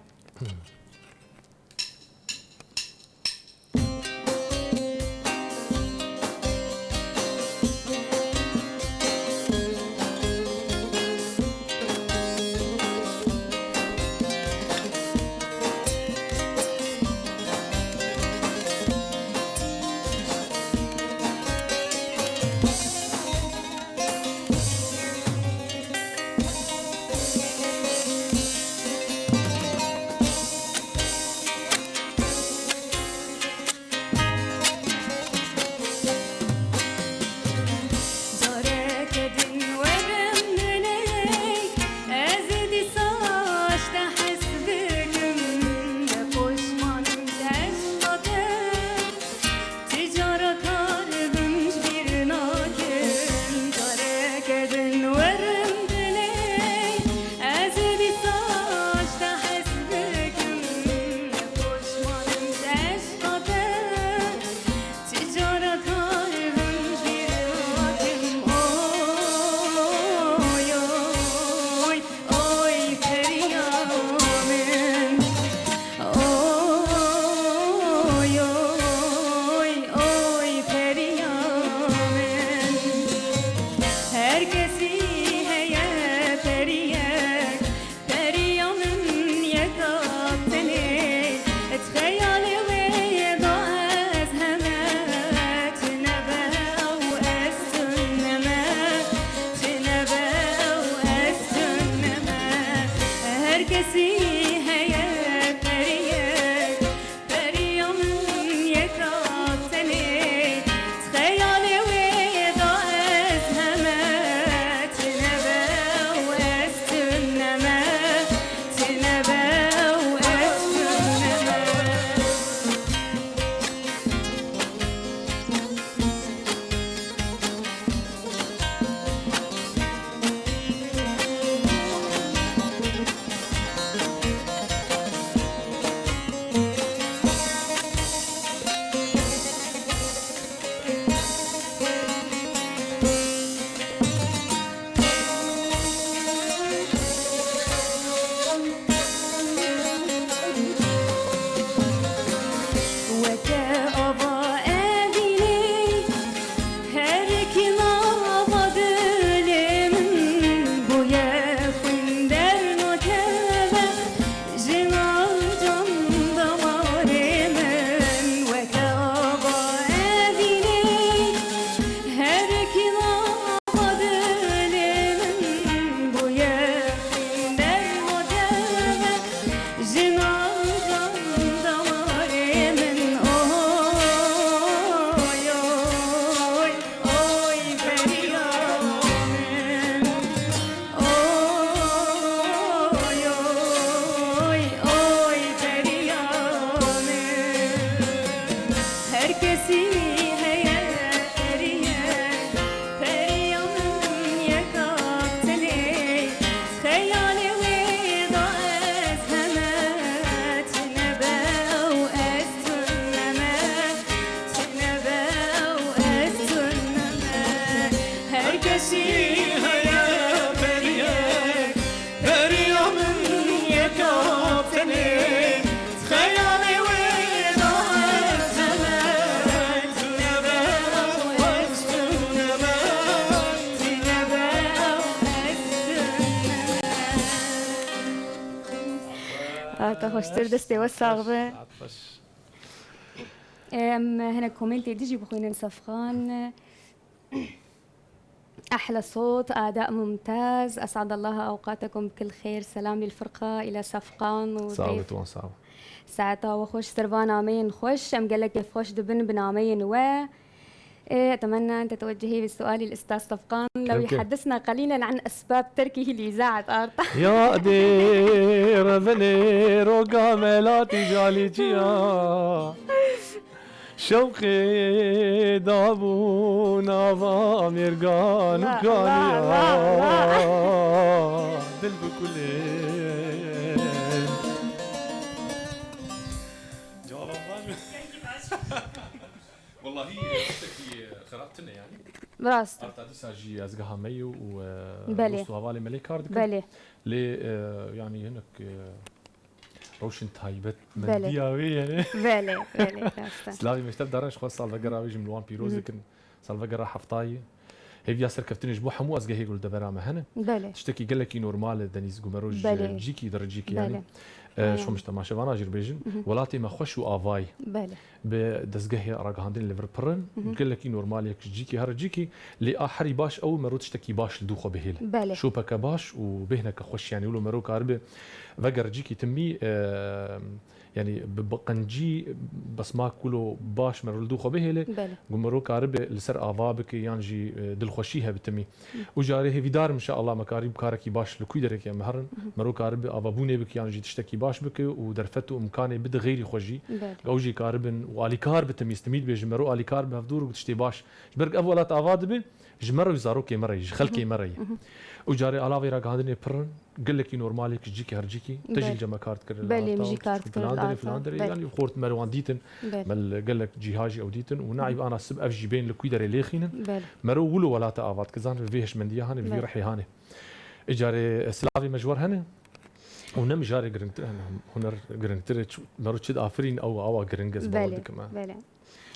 Te xweştir, destê we sax be. Saet xweş. Em hinek komentê dijî bixwînin Sefqan. أحلى صوت، أداء ممتاز، أسعد الله أوقاتكم بكل خير، سلام للفرقة، إلى سفقان و Sağ ol, Ritwan, sağ ol. Saeta we xweş, ser van nameyên xweş, em gelekê xweş dibin bi nameyên we. إيه، أتمنى أن تتوجهي بالسؤال للأستاذ صفقان، لو يحدثنا قليلًا عن أسباب تركه لإذاعة آرتا. Ya dê revinê roga melatî calîciya. Şewqê dabû nava mêrgan û kaniya. Dil bi kulê. Cevabım var mı? Wallahî, e, tiştekî, e, xerab tune yani. Bi rast. Arta dîsa jî ezgeha me ye û, e, Belê. Dost û hevalê me lê kar dikin. Belê. Lê, e, yani hinek, e, rewşên taybet Belê. Mendiya wê yani. Belê, belê, rast e. Silavê me ji te bidarin, ji xwe salvegera wê jî em li wan pîroz Hı hı. dikin. Salvegera heftayê. Hêviya serkeftinê ji bo hemû ezgehê ku li devera me hene. Belê. Tiştekî gelekî normal e, Denîz, ku mero ji Belê. Cîkî dir cîkî Belê. Yani. E, Aynen. Şomiş temaşevana jî bêjin. Hı hı. Welatê me xweş û avayî. Belê. Bi dezgehê ragihandinê li vir pir in. Hı hı. Gelekî normal ye ji cîkî here cîkî. Lê a herî baş ew mero tiştekî baş li dû xwe bihêle. Belê. Şopeke baş û bêhneke xweş yani wilo mero karibe veger cîkî timî, e, Yani bi, bi qencî besmak wilo baş mero li dû xwe bihêle, Belê. Ku mero karibe li ser ava bike yan jî, e, dilxweşî hebe timî. Hı. Û carê hêvîdar im, inşallah me karî bi karekî baş li kû derekê em herin. Hı hı. Mero karibe avabûnê bike yan jî tiştekî baş bike û derfet û imkanê bide xeyrî xwe jî. Belê. Ew jî karibin û alîkar bi timî, timî dibêjin, mero alîkar bi hevdûr û tiştê baş. Ji ber ku ev welat ava dibe, ji me re û zarokê me re yî, ji xelkê Hı hı. me re yî. Hı hı. Û carê alavê ragihandinê pir in. Gelekî normal e, ji cîkî her cîkî. Te jî Belê. Li cem me kar dikir, Belê, min jî kar dikir, filan derê, filan derê. Belê. Yanî xort me li wan dîtin. Belê. Me li gelek cîha jî ew dîtin. Û naîb ana sib ev jî bên li kû derê lêxînin. Belê. Mero wilo welate ava dike. Zan vê hişmendiya hane, vê Belê. Rihê hane. Îcarê silavê me ji wer hene. Û ne mijarê giringtir hene. Huner giringtir e. Çi, mero çi diafirîn ew awa giring ez bawer Belê. Dikim, ha. Belê.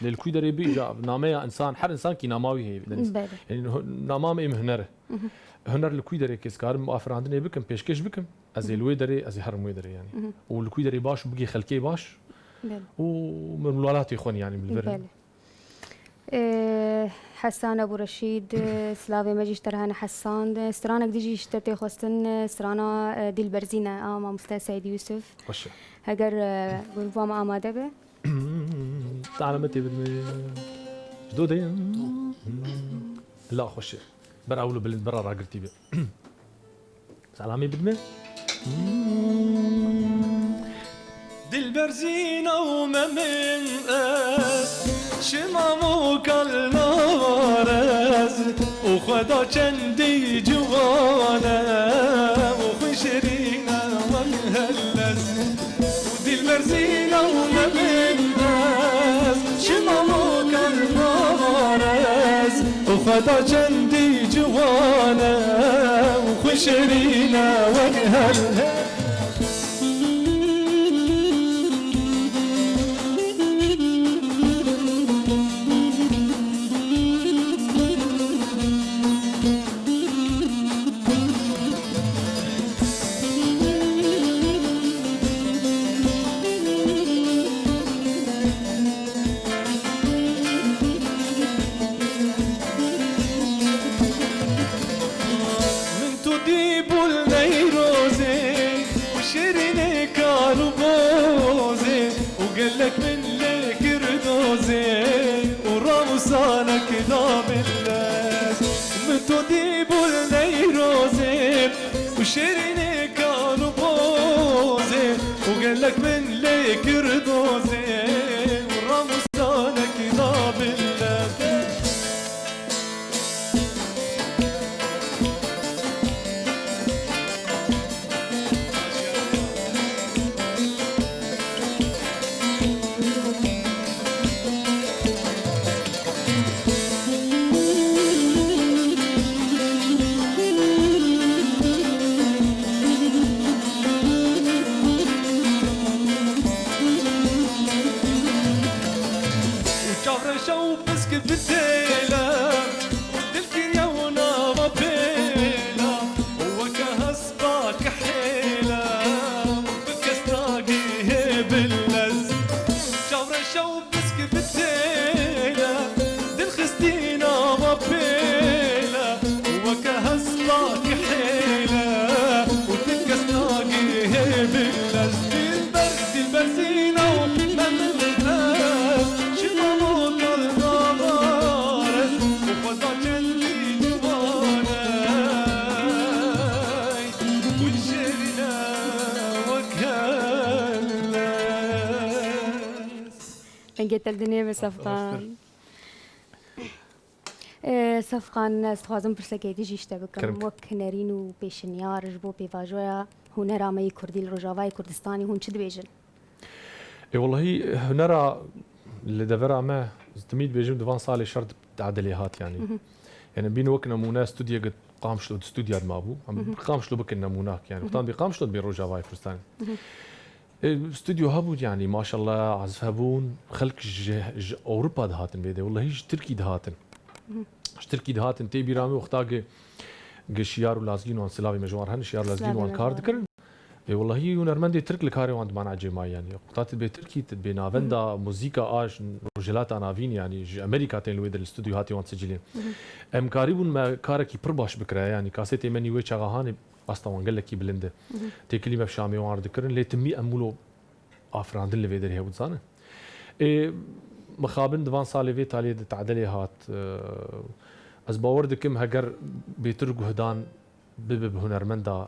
Lê li kû derê bî, îca nameya însan, her însan kî nama wî heye, Denîz. Belê. Yanî hu-, nama me êm huner e. Mhm. Huner li kû derê ke ez karim afirandinê bikim, pêşkêş bikim, ez ê li wê derê, ez ê herim wê derê yanî. Mhm. Û li kû derê baş û bigê xelkê baş. Belê. Û min welatê xwe yanî min li vir. Belê. Ee, Hesan Ebû Reşîd, silavê me jî ji te re hene Hesan. Stranek dijî ji te tê xwestin, strana, e, Dilberzîn e, a mamoste Seîd Yûsif. Xweş e. Heger, e, grûpa me amade be. Te alametê bidime. Ji do de. La xweş e. Bera wilo bilind, bera ragirtî be. Selamê bidime. Dilberzîna û memin ez, şimam û kalnar ez, û xweda çendî ciwan e, û xwe şirîn e wan hellez. Dilberzîna û memin ez, şimam û kalnar ez, û xweda çendî ciwan e, û xwe şirîn e wan hellez. Min tu dî bû li Neyrozê û şêrînê kar û bozê û gelek min lê kir dozê û ram û sanek da min dest. Min tu dî bû li Neyrozê û şêrînê kar û bozê û gelek min lê kir dozê û ram û sanek da min dest. Û çav reşa û pisk bi têle, û dil kiriye û nava pêla, û weke hespa kihêle, û bi kes nagê Te dinê be Sefqan. Ee, Sefqan, ez dixwazim pirsekê din jî ji te bikim. Kerem. Wek nerîn û pêşinyar ji bo pêvajoya hunera me yê kurdî li Rojavayê Kurdistanê hûn çi dibêjin? Ê, wellahî, hunera li devera me, ez timî dibêjim, di van salê şer di Edelê hat, yanî. Mhm. Yanî, bîn wek nemûne, stûdyeke Qamişlo, di stûdya de mabû. Em Mhm. Qamişlo bikin nemûnak, yanî. Mhm. Wextan bê Qamişlo dibê Rojavayê Kurdistanê. Mhm. E, stûdyo hebû, yanî, maşallah, azif hebûn, xelk ji, ji Ewropa dihatin vê de, wellahî ji Tirkî dihatin. Mhm. Ji Tirkî dihatin, tê bîra min wexta gi, gi Şiyar û Lazgîn wan, silavê me ji wan re hene, Şiyar û Lazgîn Silavê wan me kar ji wan dikirin. Ê, wellahî hunermendê Tirk li karê wan dimana ecêmayî, yanî. Wexta tu dibê Tirkî, tu dibê navenda Mhm. muzîka a ji Rojhilata Navîn, yanî ji Amerîka tên li wê de li stûdyo hatî wan sicilîn. Mhm. Em karîbûn me karekî pir baş bikire, yanî kasetê me nî wê çaxa hanê asta wan gelekî bilind e. Mhm. Têkilî me bi Şamê wan re dikirin, lê timî em wilo afirandin li vê derê hebû, dizanin. Ê, mixabin di van salê vê talê di Tedelê hat. E, ez bawer dikim heger bêtir guhdan bibe bi hunermenda,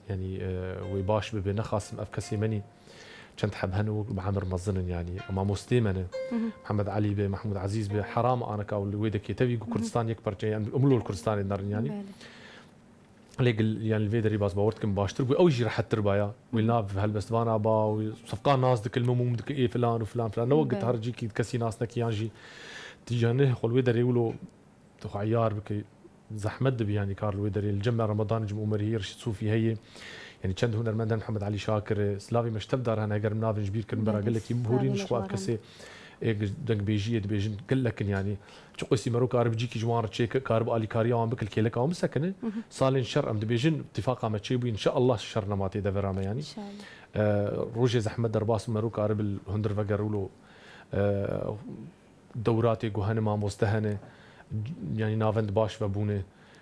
yanî, e, wê baş bibe, nexasim ev kesê menî çend heb hene wek bi emir mezin in, yanî, mamostê me ne. Mhm. Mihemed Elî be, Mehmûd Ezîz be, heram aneka li wê de kêtevî ku Mhm. Kurdistan yek parçe, yanî, umlo li Kurdistanê nerin, yanî. Belê. Lê gil-, yanî, li vê derî baz bawer dikim baştir bû. Ew jî rehettir baya. Wî Hı hı. nav helbestvana ba, wî Sefqan nas dikil, mim mum dikil, ê filan û filan filan. Ne wek Belê. gitar cîkî kesî nas nekî yan jî tîja ne, xwe li wê derê wilo tu xwe eyar bikî. Zehmet dibi, yanî, kar li wê derê. Li cem me Ramadan Cim Umerî heye, Reşîd Sûfî heye. Yanî çend hunermend hene, Mihemed Elî Şakir, silavê me ji tev dar hene, heger min navên ji bîr kirin, bera Belê, gelekî bihûrîn, silavê ji me xwe ji ev wan kesê ê gi-, dengbêjiyê dibêjin, gelek in, yanî. Çi qasî Merok karib cîkî ji wan re çêke, karib alîkariya wan bike, li kêleka wan bisekine. Mhm. Salên şer em dibêjin, tifaqa me çêbû, înşeallah şer nema tê devera me, yanî. Înşeallah. E, rojê zehmet derbas û Merok karib li hundir veger wilo, e, dewratê ku hene, mamoste hene, yanî navend baş vebûne.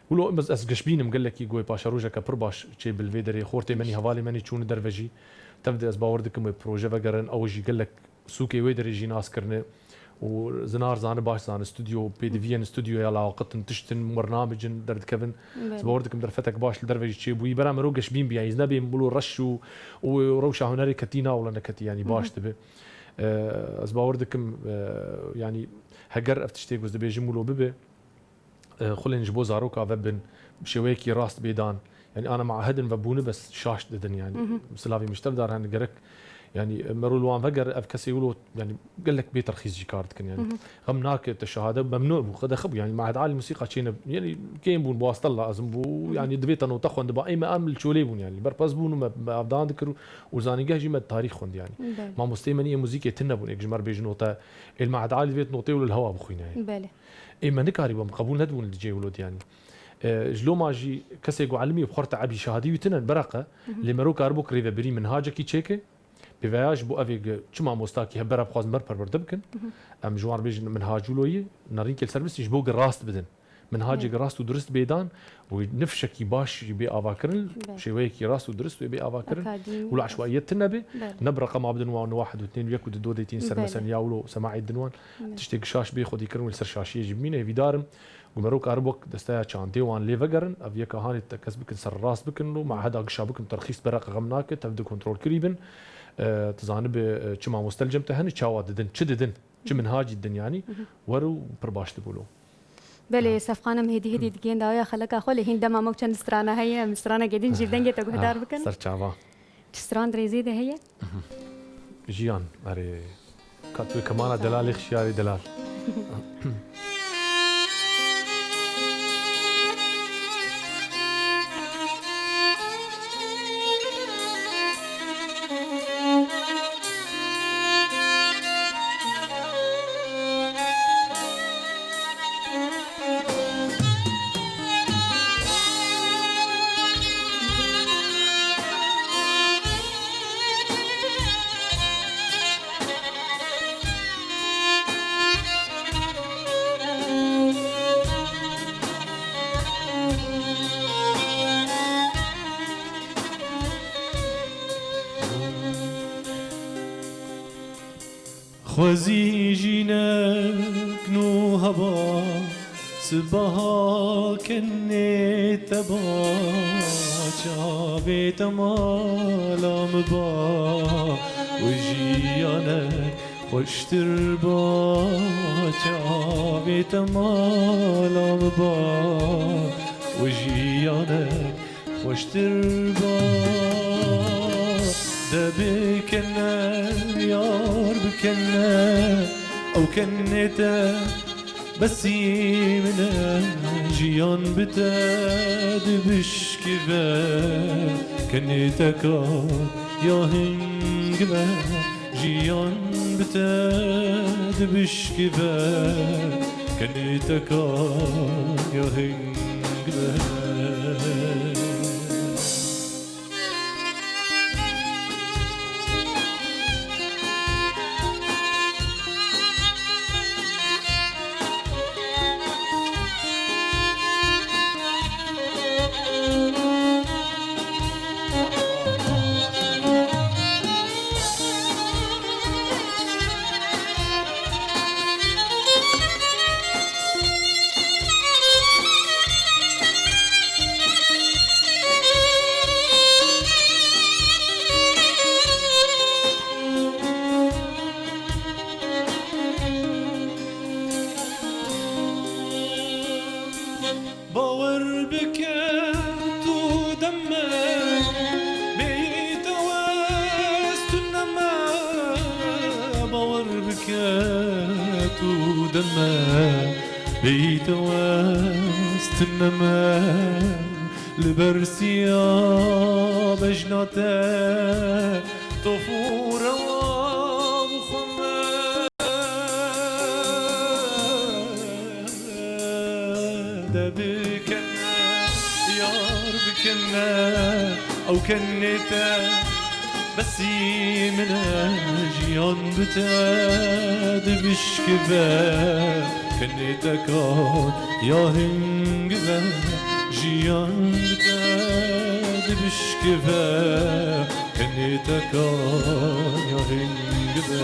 Wilo ez, ez gişbînim gelekî ku wê paşerojeke pir baş çêbe li vê derê. Xortê menî, hevalê menî çûne derve jî. Tev de ez bawer dikim wê proje vegerin, ew jî gelek sûkê wê derê jî nas kirine û zinar zane baş zane stûdyo, pêdiviyên stûdyoya lawaqit in, tişt in, bernamec in derdikevin. Belê. Ez bawer dikim derfetek baş li derve jî çêbûyî. Bera mero geşbîn bî, yanî ez nebêm wilo reş û, û rewşa hunerê ketî na wila neketî, yanî Hı hı. baş dibe. E, ez bawer dikim, e, yanî heger ev tiştê ku ez dibêjim wilo bibe, e, xulên ji bo zaroka vebin, bi şêweyekî rast bê dan. Yanî ana maehedin vebûne bes şaş didin yanî. Hı hı. Silavê min ji tev dar hene gerek. Yanî, e, mero li wan veger ev kesê wilo, yanî gelek bê terxîs jî kar dikin yanî. Hı hı. Xem nake te şehade memnû bû, qedexe bû. Yanî mahed alî musîqa çêne, yanî kêm bûn, bi wasta lazim bû. Hı hı. Yanî divê te nota xwendiba. Ê me em li çolê bûn yanî. Berpez bûn û me, me avdan dikir û, û zanîngeh jî me tarîx xwend yanî. Belê. Mamosteyê me nî yê muzîkê tune bûn. Êk ji me re bêjin nota, ê li mahed alî divê notê wilo li hewa bixwîne yanî. Belê. Ê me nikarîbû, em qebûl nedibûn li cihê wilo de yanî. E, ji loma jî kesê ku elimî bi xwe re teebî şehadî wî tune, bereqe, Mhm. lê mero karibû rêvebirî minhacekî çêke, pêveya ji bo evê gi çi mamostakî hevbera bixwazin ber perwerde bikin, Mhm. em ji wan re bêjin minhac wilo ye, nerînkê li ser bistî ji bo gi rast bidin. Minhacê Evet. gi rast û durist bê dan, wê nifşekî baş jî bê avakirin, Evet. şêweyekî rast û durist wê bê avakirin. Akademî Wilo rast. eşwaiyet tune be, Evet. ne bi reqema bidin wan wahid û tnên û yek û di do de tîn ser Evet. meseniya wilo semaî din wan. Evet. Tiştê gi şaş bê xwedîkirin wê li ser şaşiyê jî bimîne. Hêvîdar im ku mero karib wek desteya çandê wan lê vegerin, ev yeka hanê tekez bikin, serrast bikin û maheda gişa bikin, terxîs bereqe xem nake, tev di kontrolkirî bin. E, tu zanibe, e, çi mamoste li cem te hene, çawa didin, çi didin, çi minhacî didin yanî, Mhm. wer û pir baş dibû lo. Belê, Ha. Sefqan em hêdî hêdî digihên dawiya xeleka xwe, lê hîn dema me û çend strana heye, em stranekê din jî dengê te guhdar bikin. Ser çava. Çi stran di rêzê de heye? Jiyan, erê. Ka tu kemana delalê xişyarê delal. Xwezî jînek nû heba, sibeha kenê te ba, çavê te mala min ba, û jiyanek Xweştir ba çavê te mala min ba, û jiyanek xweştir ba. De bikene, yar bikene, ew kenê te besî min e, jiyan bi te dibişkive, kenê te ka ya hing be. Jiyan bi te dibişkive, kenê te ka ya hing be. Bawer bike tu deme, bêyî te west tune me. Bawer bike tu deme, bêyî te west tune me. Li ber siya bejna te tof û rewa bixwe me. De bikene, yar bikene, ew kenê te besî min e, jiyan bi te dibişkive, kenê te ka ya hing be, jiyan bi te dibişkive, kenê te ka ya hing be.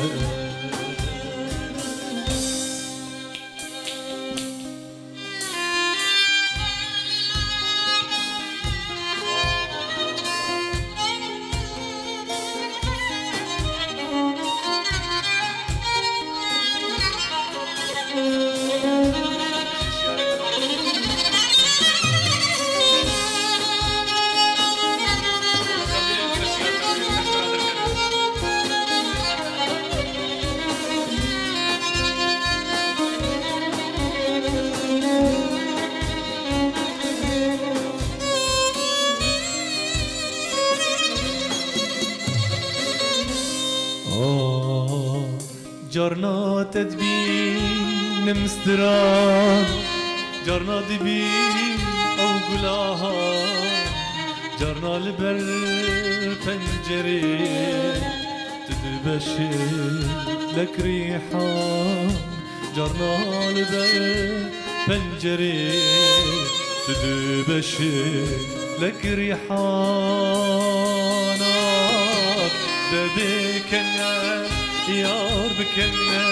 Carna te dibînim stiran, carna dibîn ew gulahan, carna li ber pencerê tu dibeşê lek rîhan, carna li ber pencerê tu dibeşê lek rîhana. De bikene, yar bikene,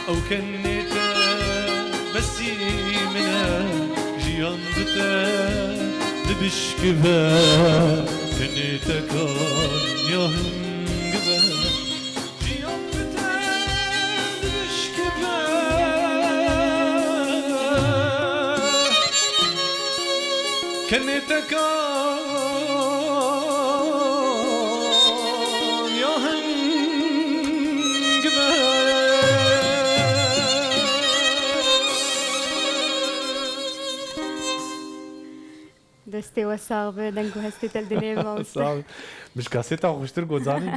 ew kenê te besî min e, jiyan bi te dibişkive, kenê te ka ya hing be. Jiyan bi te dibişkive, kenê te ka ya hing be. Destê we sax be, deng û hestê te li dinê be, mamoste. Sağ ol. Min ji kaseta xweştir got, zanî.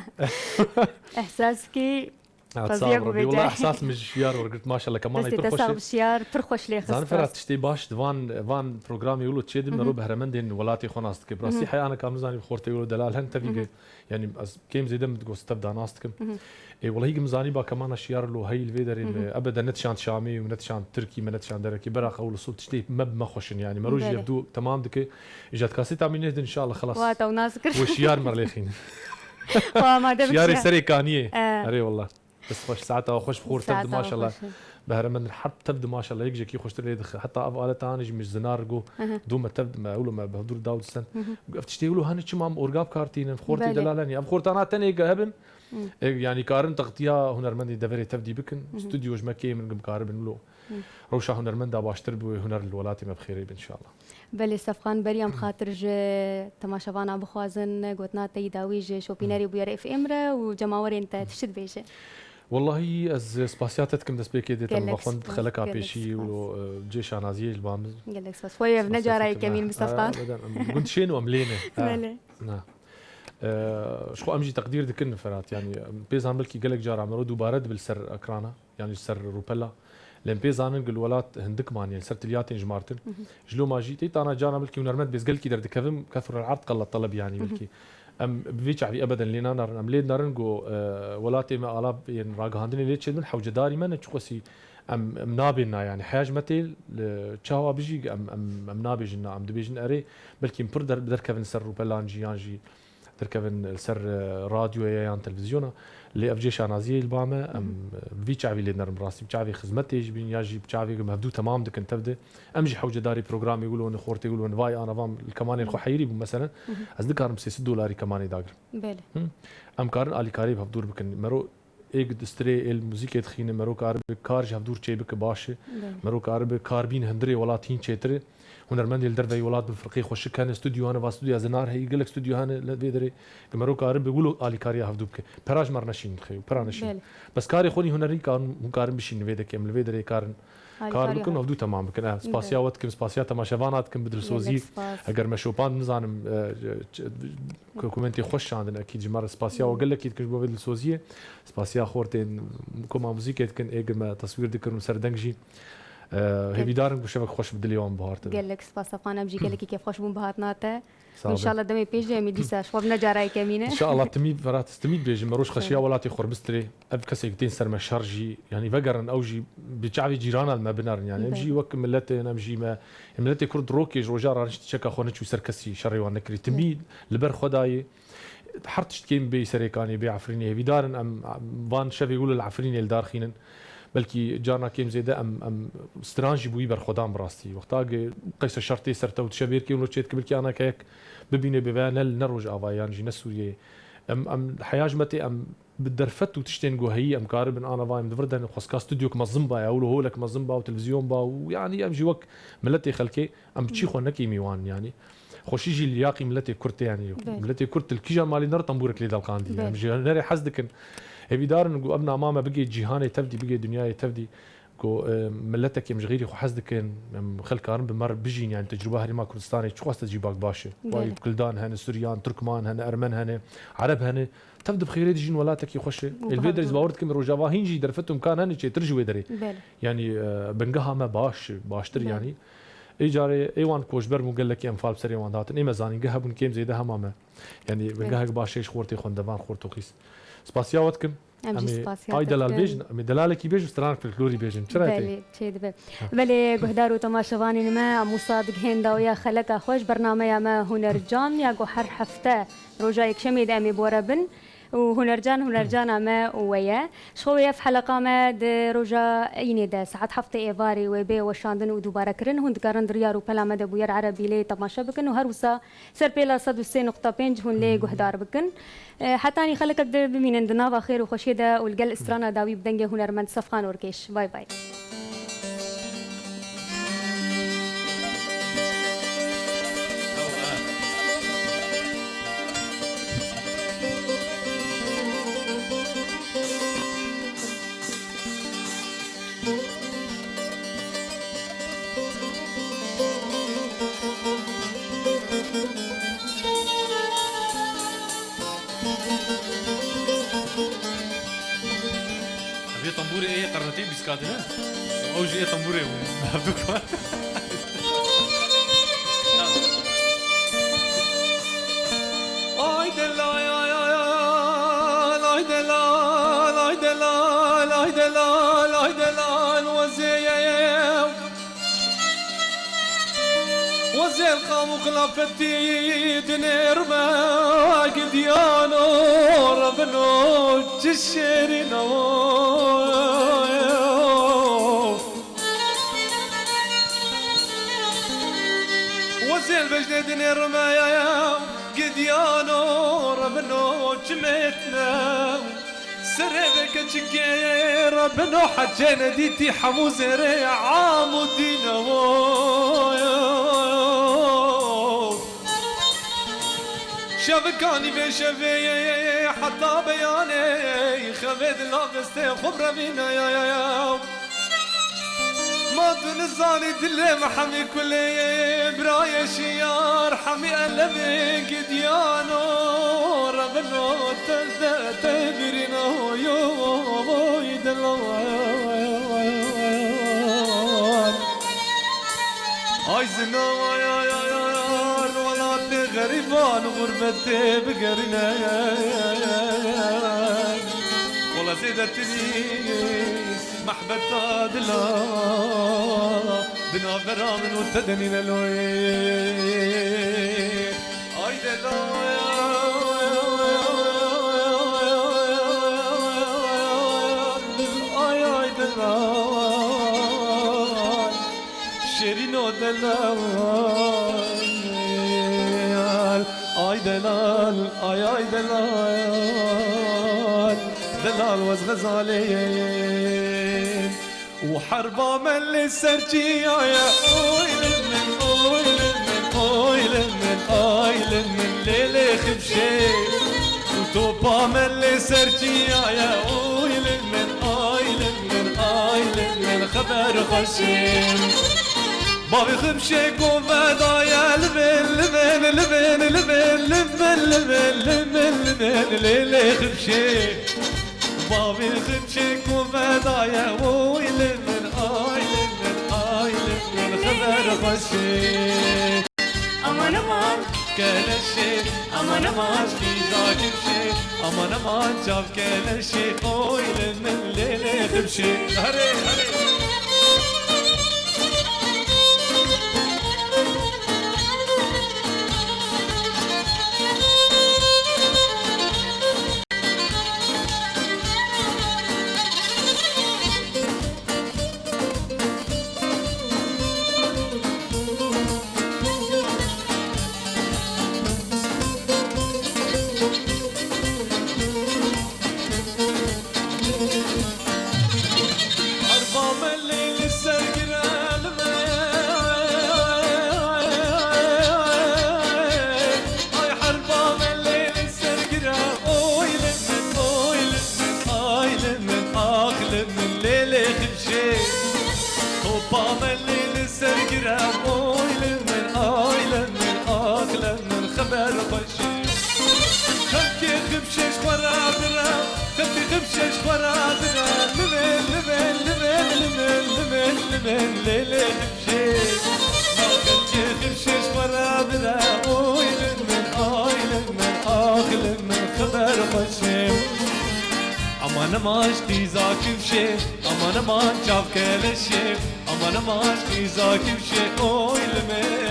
Ehsas kî, Ha, qeziya sağ ol, ku Rabbi. Vêca. Wala ehsas min ji şiyar wergirt, maşallah, kemana Destê pir te xweş sax e. Bi şiyar, pir xweş lê xist. Zanî Firat, tiştê baş di van, van programê wilo çê dibin, Hı hı. Mero behremendên welatê xwe nas dike. Bi rastî Hı hı. Heya aneka min zanî xortê wilo delal hen, tevî Hı hı. Ge-, yanî ez kêm zêde min digot tev da nas dikim. Hı hı. Ê, welahî min zanî ba kemana şiyar lo hey li vê derê Hı hı. Me ebede ne dişand Şamî û ne dişand Tirkî, me ne dişand derekî. Beraxa wilo sob tiştê me bi me xweşin, yanî mero jî Belê. Ev du temam dike. Îja dikasî tamî nêdin, inşallah, xelas. Wata û nas kir. Wê şiyar me lêxînin. Wa amade bik Şiyarê şiyar. Serê kaniyê. E. Erê wallah. Dest xweş, saeta xweş, bi xwe Saeta tev di, maşallah. Xweş. Behremendin her tev di maşallah yek jekî xweştir lê dixe. Heta ev aleta hanê jî min ji zinar go, Aha. do me tev me ewlo me bi hevdûr daw disen. Ev tiştê wilo hene çima em orga bi kar tînin, xortê Belê. delal hene. Ev xortana tenê ge hebin. E, yanî karin textiya hunermendê deverê tevdî bikin. Stûdyo ji me kêm in, em karibin wilo. Rewşa hunermenda baştir bi wê huner li welatê me bi xêrê bin inşallah. Belê Stefan, berî em xatir ji temaşevana bixwazin, gotina te yî dawî ji şopînerê Bûyer F M re û cemawerên te tişt dibêje. Wellahî ez spasiya te dikim destpêkê dê te min Gelek vexwend spas, xeleka gelek pêşî spas. û, e, cê şanaziyê ji ba min. Gelek spas. Xweyê ev ne Spasiya cara te yekemîn kime. bi Stefan. E, beden, em gund şên û em lê ne. E, Belê. na. E, ji xwe em jî teqdîr dikin Ferhat. Yanî, em pê zan belkî gelek cara mero dubare dibe li ser ekrana. Yanî ji ser rûpela. Lê em pê zanin ku li welat hindik maniye, li ser tilyatên jimartin. Ji loma jî tê tana cana belkî hunermend bêz gelkî derdikevim, kethur el erd qella taleb yanî belkî. Em bi vî çavî ebeden lê nanarin. Em lê dinarin ku, e, welatê me ala yên ragihandinê lê çêdibin, hewcedarî me ne çiqasî em, em nabên na yanî. Heya ji me tê li çawa bijî em, em, em nabêjin na, em dibêjin erê, belkî em pir der-, derkevin ser rûpelan jî yan jî derkevin li ser, e, radyoyê yan televîzyona. Lê ev cê şanaziyê li ba me, em, e, bi vî çavî lê nerin rastî. Bi çavê xizmetê jî bin ya jî bi çavê ku em hevdû temam dikin tev de. Em jî hewcedarî programê wilo ne, xortê wilo ne, vay ana van li kemanên xwe heyirî bû meselen. Ez dikarim sê sed dolarî kemanê dagirim. Belê. Hı? Em karin alîkariyê bi hevdûr bikin. Mero ê ku di strê ê li muzîkê dixîne, mero karibe kar ji hevdûr çê bike baş e. Belê. Mero karibe kar bîn hundirê welat hîn çêtir e. Hunermendê li derveyî welat bi firqê xweşik hene, stûdyo hene, va stûdyoya zinar heyî, gelek stûdyo hene li vê derê. Ku mero karibe wilo alîkariya hevdû bike. Pera ji me re neşîn dixê û pera neşîn. Belê. Bes karê xwe nî hunerî karin, hûn karin bişîn li vê dekê, em li vê derê karin kar Alîkariya bikin û hevdû. hevdû temam bikin. Eh, spasiya Belê. we dikim, spasiya temaşevana dikim bi dilsoziyê. Gelek spas. Eger me şopand nizanim, eh, ç-, ç-, dokumentê xweş şandin ekîd ji me re. Spasiya we gelekî dikin ji bo vê dilsoziyê. Spasiya xortên koma muzîkê dikin, ê gi me teswîr dikin û ser deng jî. Eh, Gelek. hêvîdar in ku şevek xweş bi dilê wan bihartin. Gelek spas Stefan, em jî gelekî kêfxweş bûn bi hatina te. Sağ ol. Înşallah demê pêş de em ê dîsa ji xwe bi ne cara yekemîne. Înşallah timî Ferhat, timî dibêjim, me roj xeşiya Sağ ol. welatê xwe bistirê. Ev kesê ku tên ser me şer jî, yanî vegerin ew jî bi çavê cîrana li me binerin. Yanî em Be. jî wek miletê, em jî me, miletê Kurd rokê ji roja raniştî çeka xwe neçû ser kesî şerê wan nekirî. Timî Be. li ber xwe dayê. Her tişt kêm bê Serêkanê, bê Efrînê. Hêvîdar in em van şevê wilo li Efrînê li dar xînin. Belkî carna kêm zêde em, em stran jî bûyî berxwedan bi rastî. Wexta ge qeyse şer tê ser te û tu şevê kêm lo çêdike belkî ana keyek bibîne bê veya ne, ne Rojavayê yan jî ne Sûriyeyê. Em, em heya ji me tê em bi derfet û tiştên ku heyî em karibin ana va em di vir de ne xwestka stûdyok mezin ba ya wilo holek mezin ba û televîzyon ba û yanî em jî wek miletê xelkê em bi çî xwe nekîmî wan yanî. Xweşî jî liyaqî miletê Kurd tê, yanî Belê. miletê Kurd li kîjan malî nere tembûrek lê delqandî. Belê. Em ji hunerê hez dikin. Hêvîdar in ku ev nama me bigê cîhanê tevdî, bigê dinyayê tevdî. Ku, e, miletekê em ji xêrî xwe hez dikin, em xelk karin bi me re bijîn, yanî tecrûba Herêma Kurdistanê çiqas te cî bak baş e. Belê. Wayî Kurdan hene, Suryan, Turkman hene, Ermen hene, Ereb hene. Tev di bi xêrê dijîn welatekî xweş e. Û Ê li vê derê ez bawer dikim Rojava hîn jî derfet û imkan hene çêtir ji wê derê. Belê. Yanî, e, bingeha me baş, baştir Belê. yanî. Ê carê ê wan koçber bûn gelekî enfal bi serê wan dihatin. Ê me zanîngeh hebûn kêm zêde hema me. Yanî Evet. bingehek baş ê ji xortê xwendevan, xort û xîs. Spasiya we dikim. Em jî Em ê spasiya Ay te Delal dikin. bêjin, em ê Delalekî bêjin, stranek folklorî bêjin. Çira tê? Belê, çêdibe. Belê, guhdar û temaşevanên me, em wisa digihên dawiya xeleka xwe ji bernameya me Hunercan ya ku her hefte roja Yekşemê de em ê bi we re bin. Û Hunercan, Hunercana me û we ye. Ji xwe wê ev heleqa me di roja Eyînê de saet heftê êvarê wê bê weşandin û dubare kirin. Hûn dikarin di riya rûpela me de Bûyer Erebî lê temaşe bikin û her wisa ser pêla sed û sê nokta pênc hûn lê guhdar bikin. E, hetanî xelekek di bimînin di nava xêr û xweşiyê de û li gel strana dawî bi dengê hunermend Sefqan Orkêş. Bay bay. Vê tembûrê ê qernetê bîskatine. Ew jî ê tembûrê bû. Merdûk. Ay delal, ay, ay, ay, ay, ay delal, ay delal, ay delal, ay delal, wezê ye. Wezê qam û qilafetî dinêr me gidiyano revino çi şêrîno. Zêl bejnê dinê rimeye, gidiyano rebino çimêtne. Serê vê keçikê rebino hecê nedîtî hemû zêrê amûdîne wo. Şevikanî vê şevê heta beyanê xevê dila vestê xwe birevîne ya ya ya. Ma tu nizanî dilê me hemî kulê birayê şiyar hemî elemê gidiyano rebino te de te birîno yo oy delo. Ay zina ay ay ay ay welatê xerîban xurbetê bigerîne. Wela zêdetirî mehbeta dila binavera min û te denîne loyê. Ay delal, ay ay delal. Şêrîno delal, ay delal, ay ay delal, delal wez xezalê. Û herba me lê ser çiyaye, oy li min, oy li min, oy li min, ay li min, lê lê xibşê. Û topa me lê ser çiyaye, oy li min, ay li min, ay li min, xeber xweşê. Bavê xibşê ku vedaye, li vên, li vên, li vên, li vên, li vên, li vên, li vên, li vên, lê lê xibşê. Bavê xibşê ku vedaye, oy li min, ay li min, ay li min, xeber xweşê. Aman aman keleşê, aman aman qîza kifşê, aman aman çav keleşê, oy li min lê lê xibşê. Herê, herê. Herba me lê li ser gire li me. Ay herba me lê li ser gire. Oy li min, oy li min, ay li min, ax li min, lê lê xibşê. Topa me lê li ser gire. Oy li min, ay li min, ax li min, xeber xweşê. Xelkê xibşê ji xwe re dire, xelkê xibşê ji xwe re dire. Li vên, li vên, li vên, li vên, li vên, li vên, lê lê xibşê. Ma xelkê xibşê ji xwe re dire. Oy li min, ay li min, ax li min, xeber xweşê. Aman aman ji qîza kifşê, aman aman çav keleşê. Aman aman ji qîza kifşê, oy li min.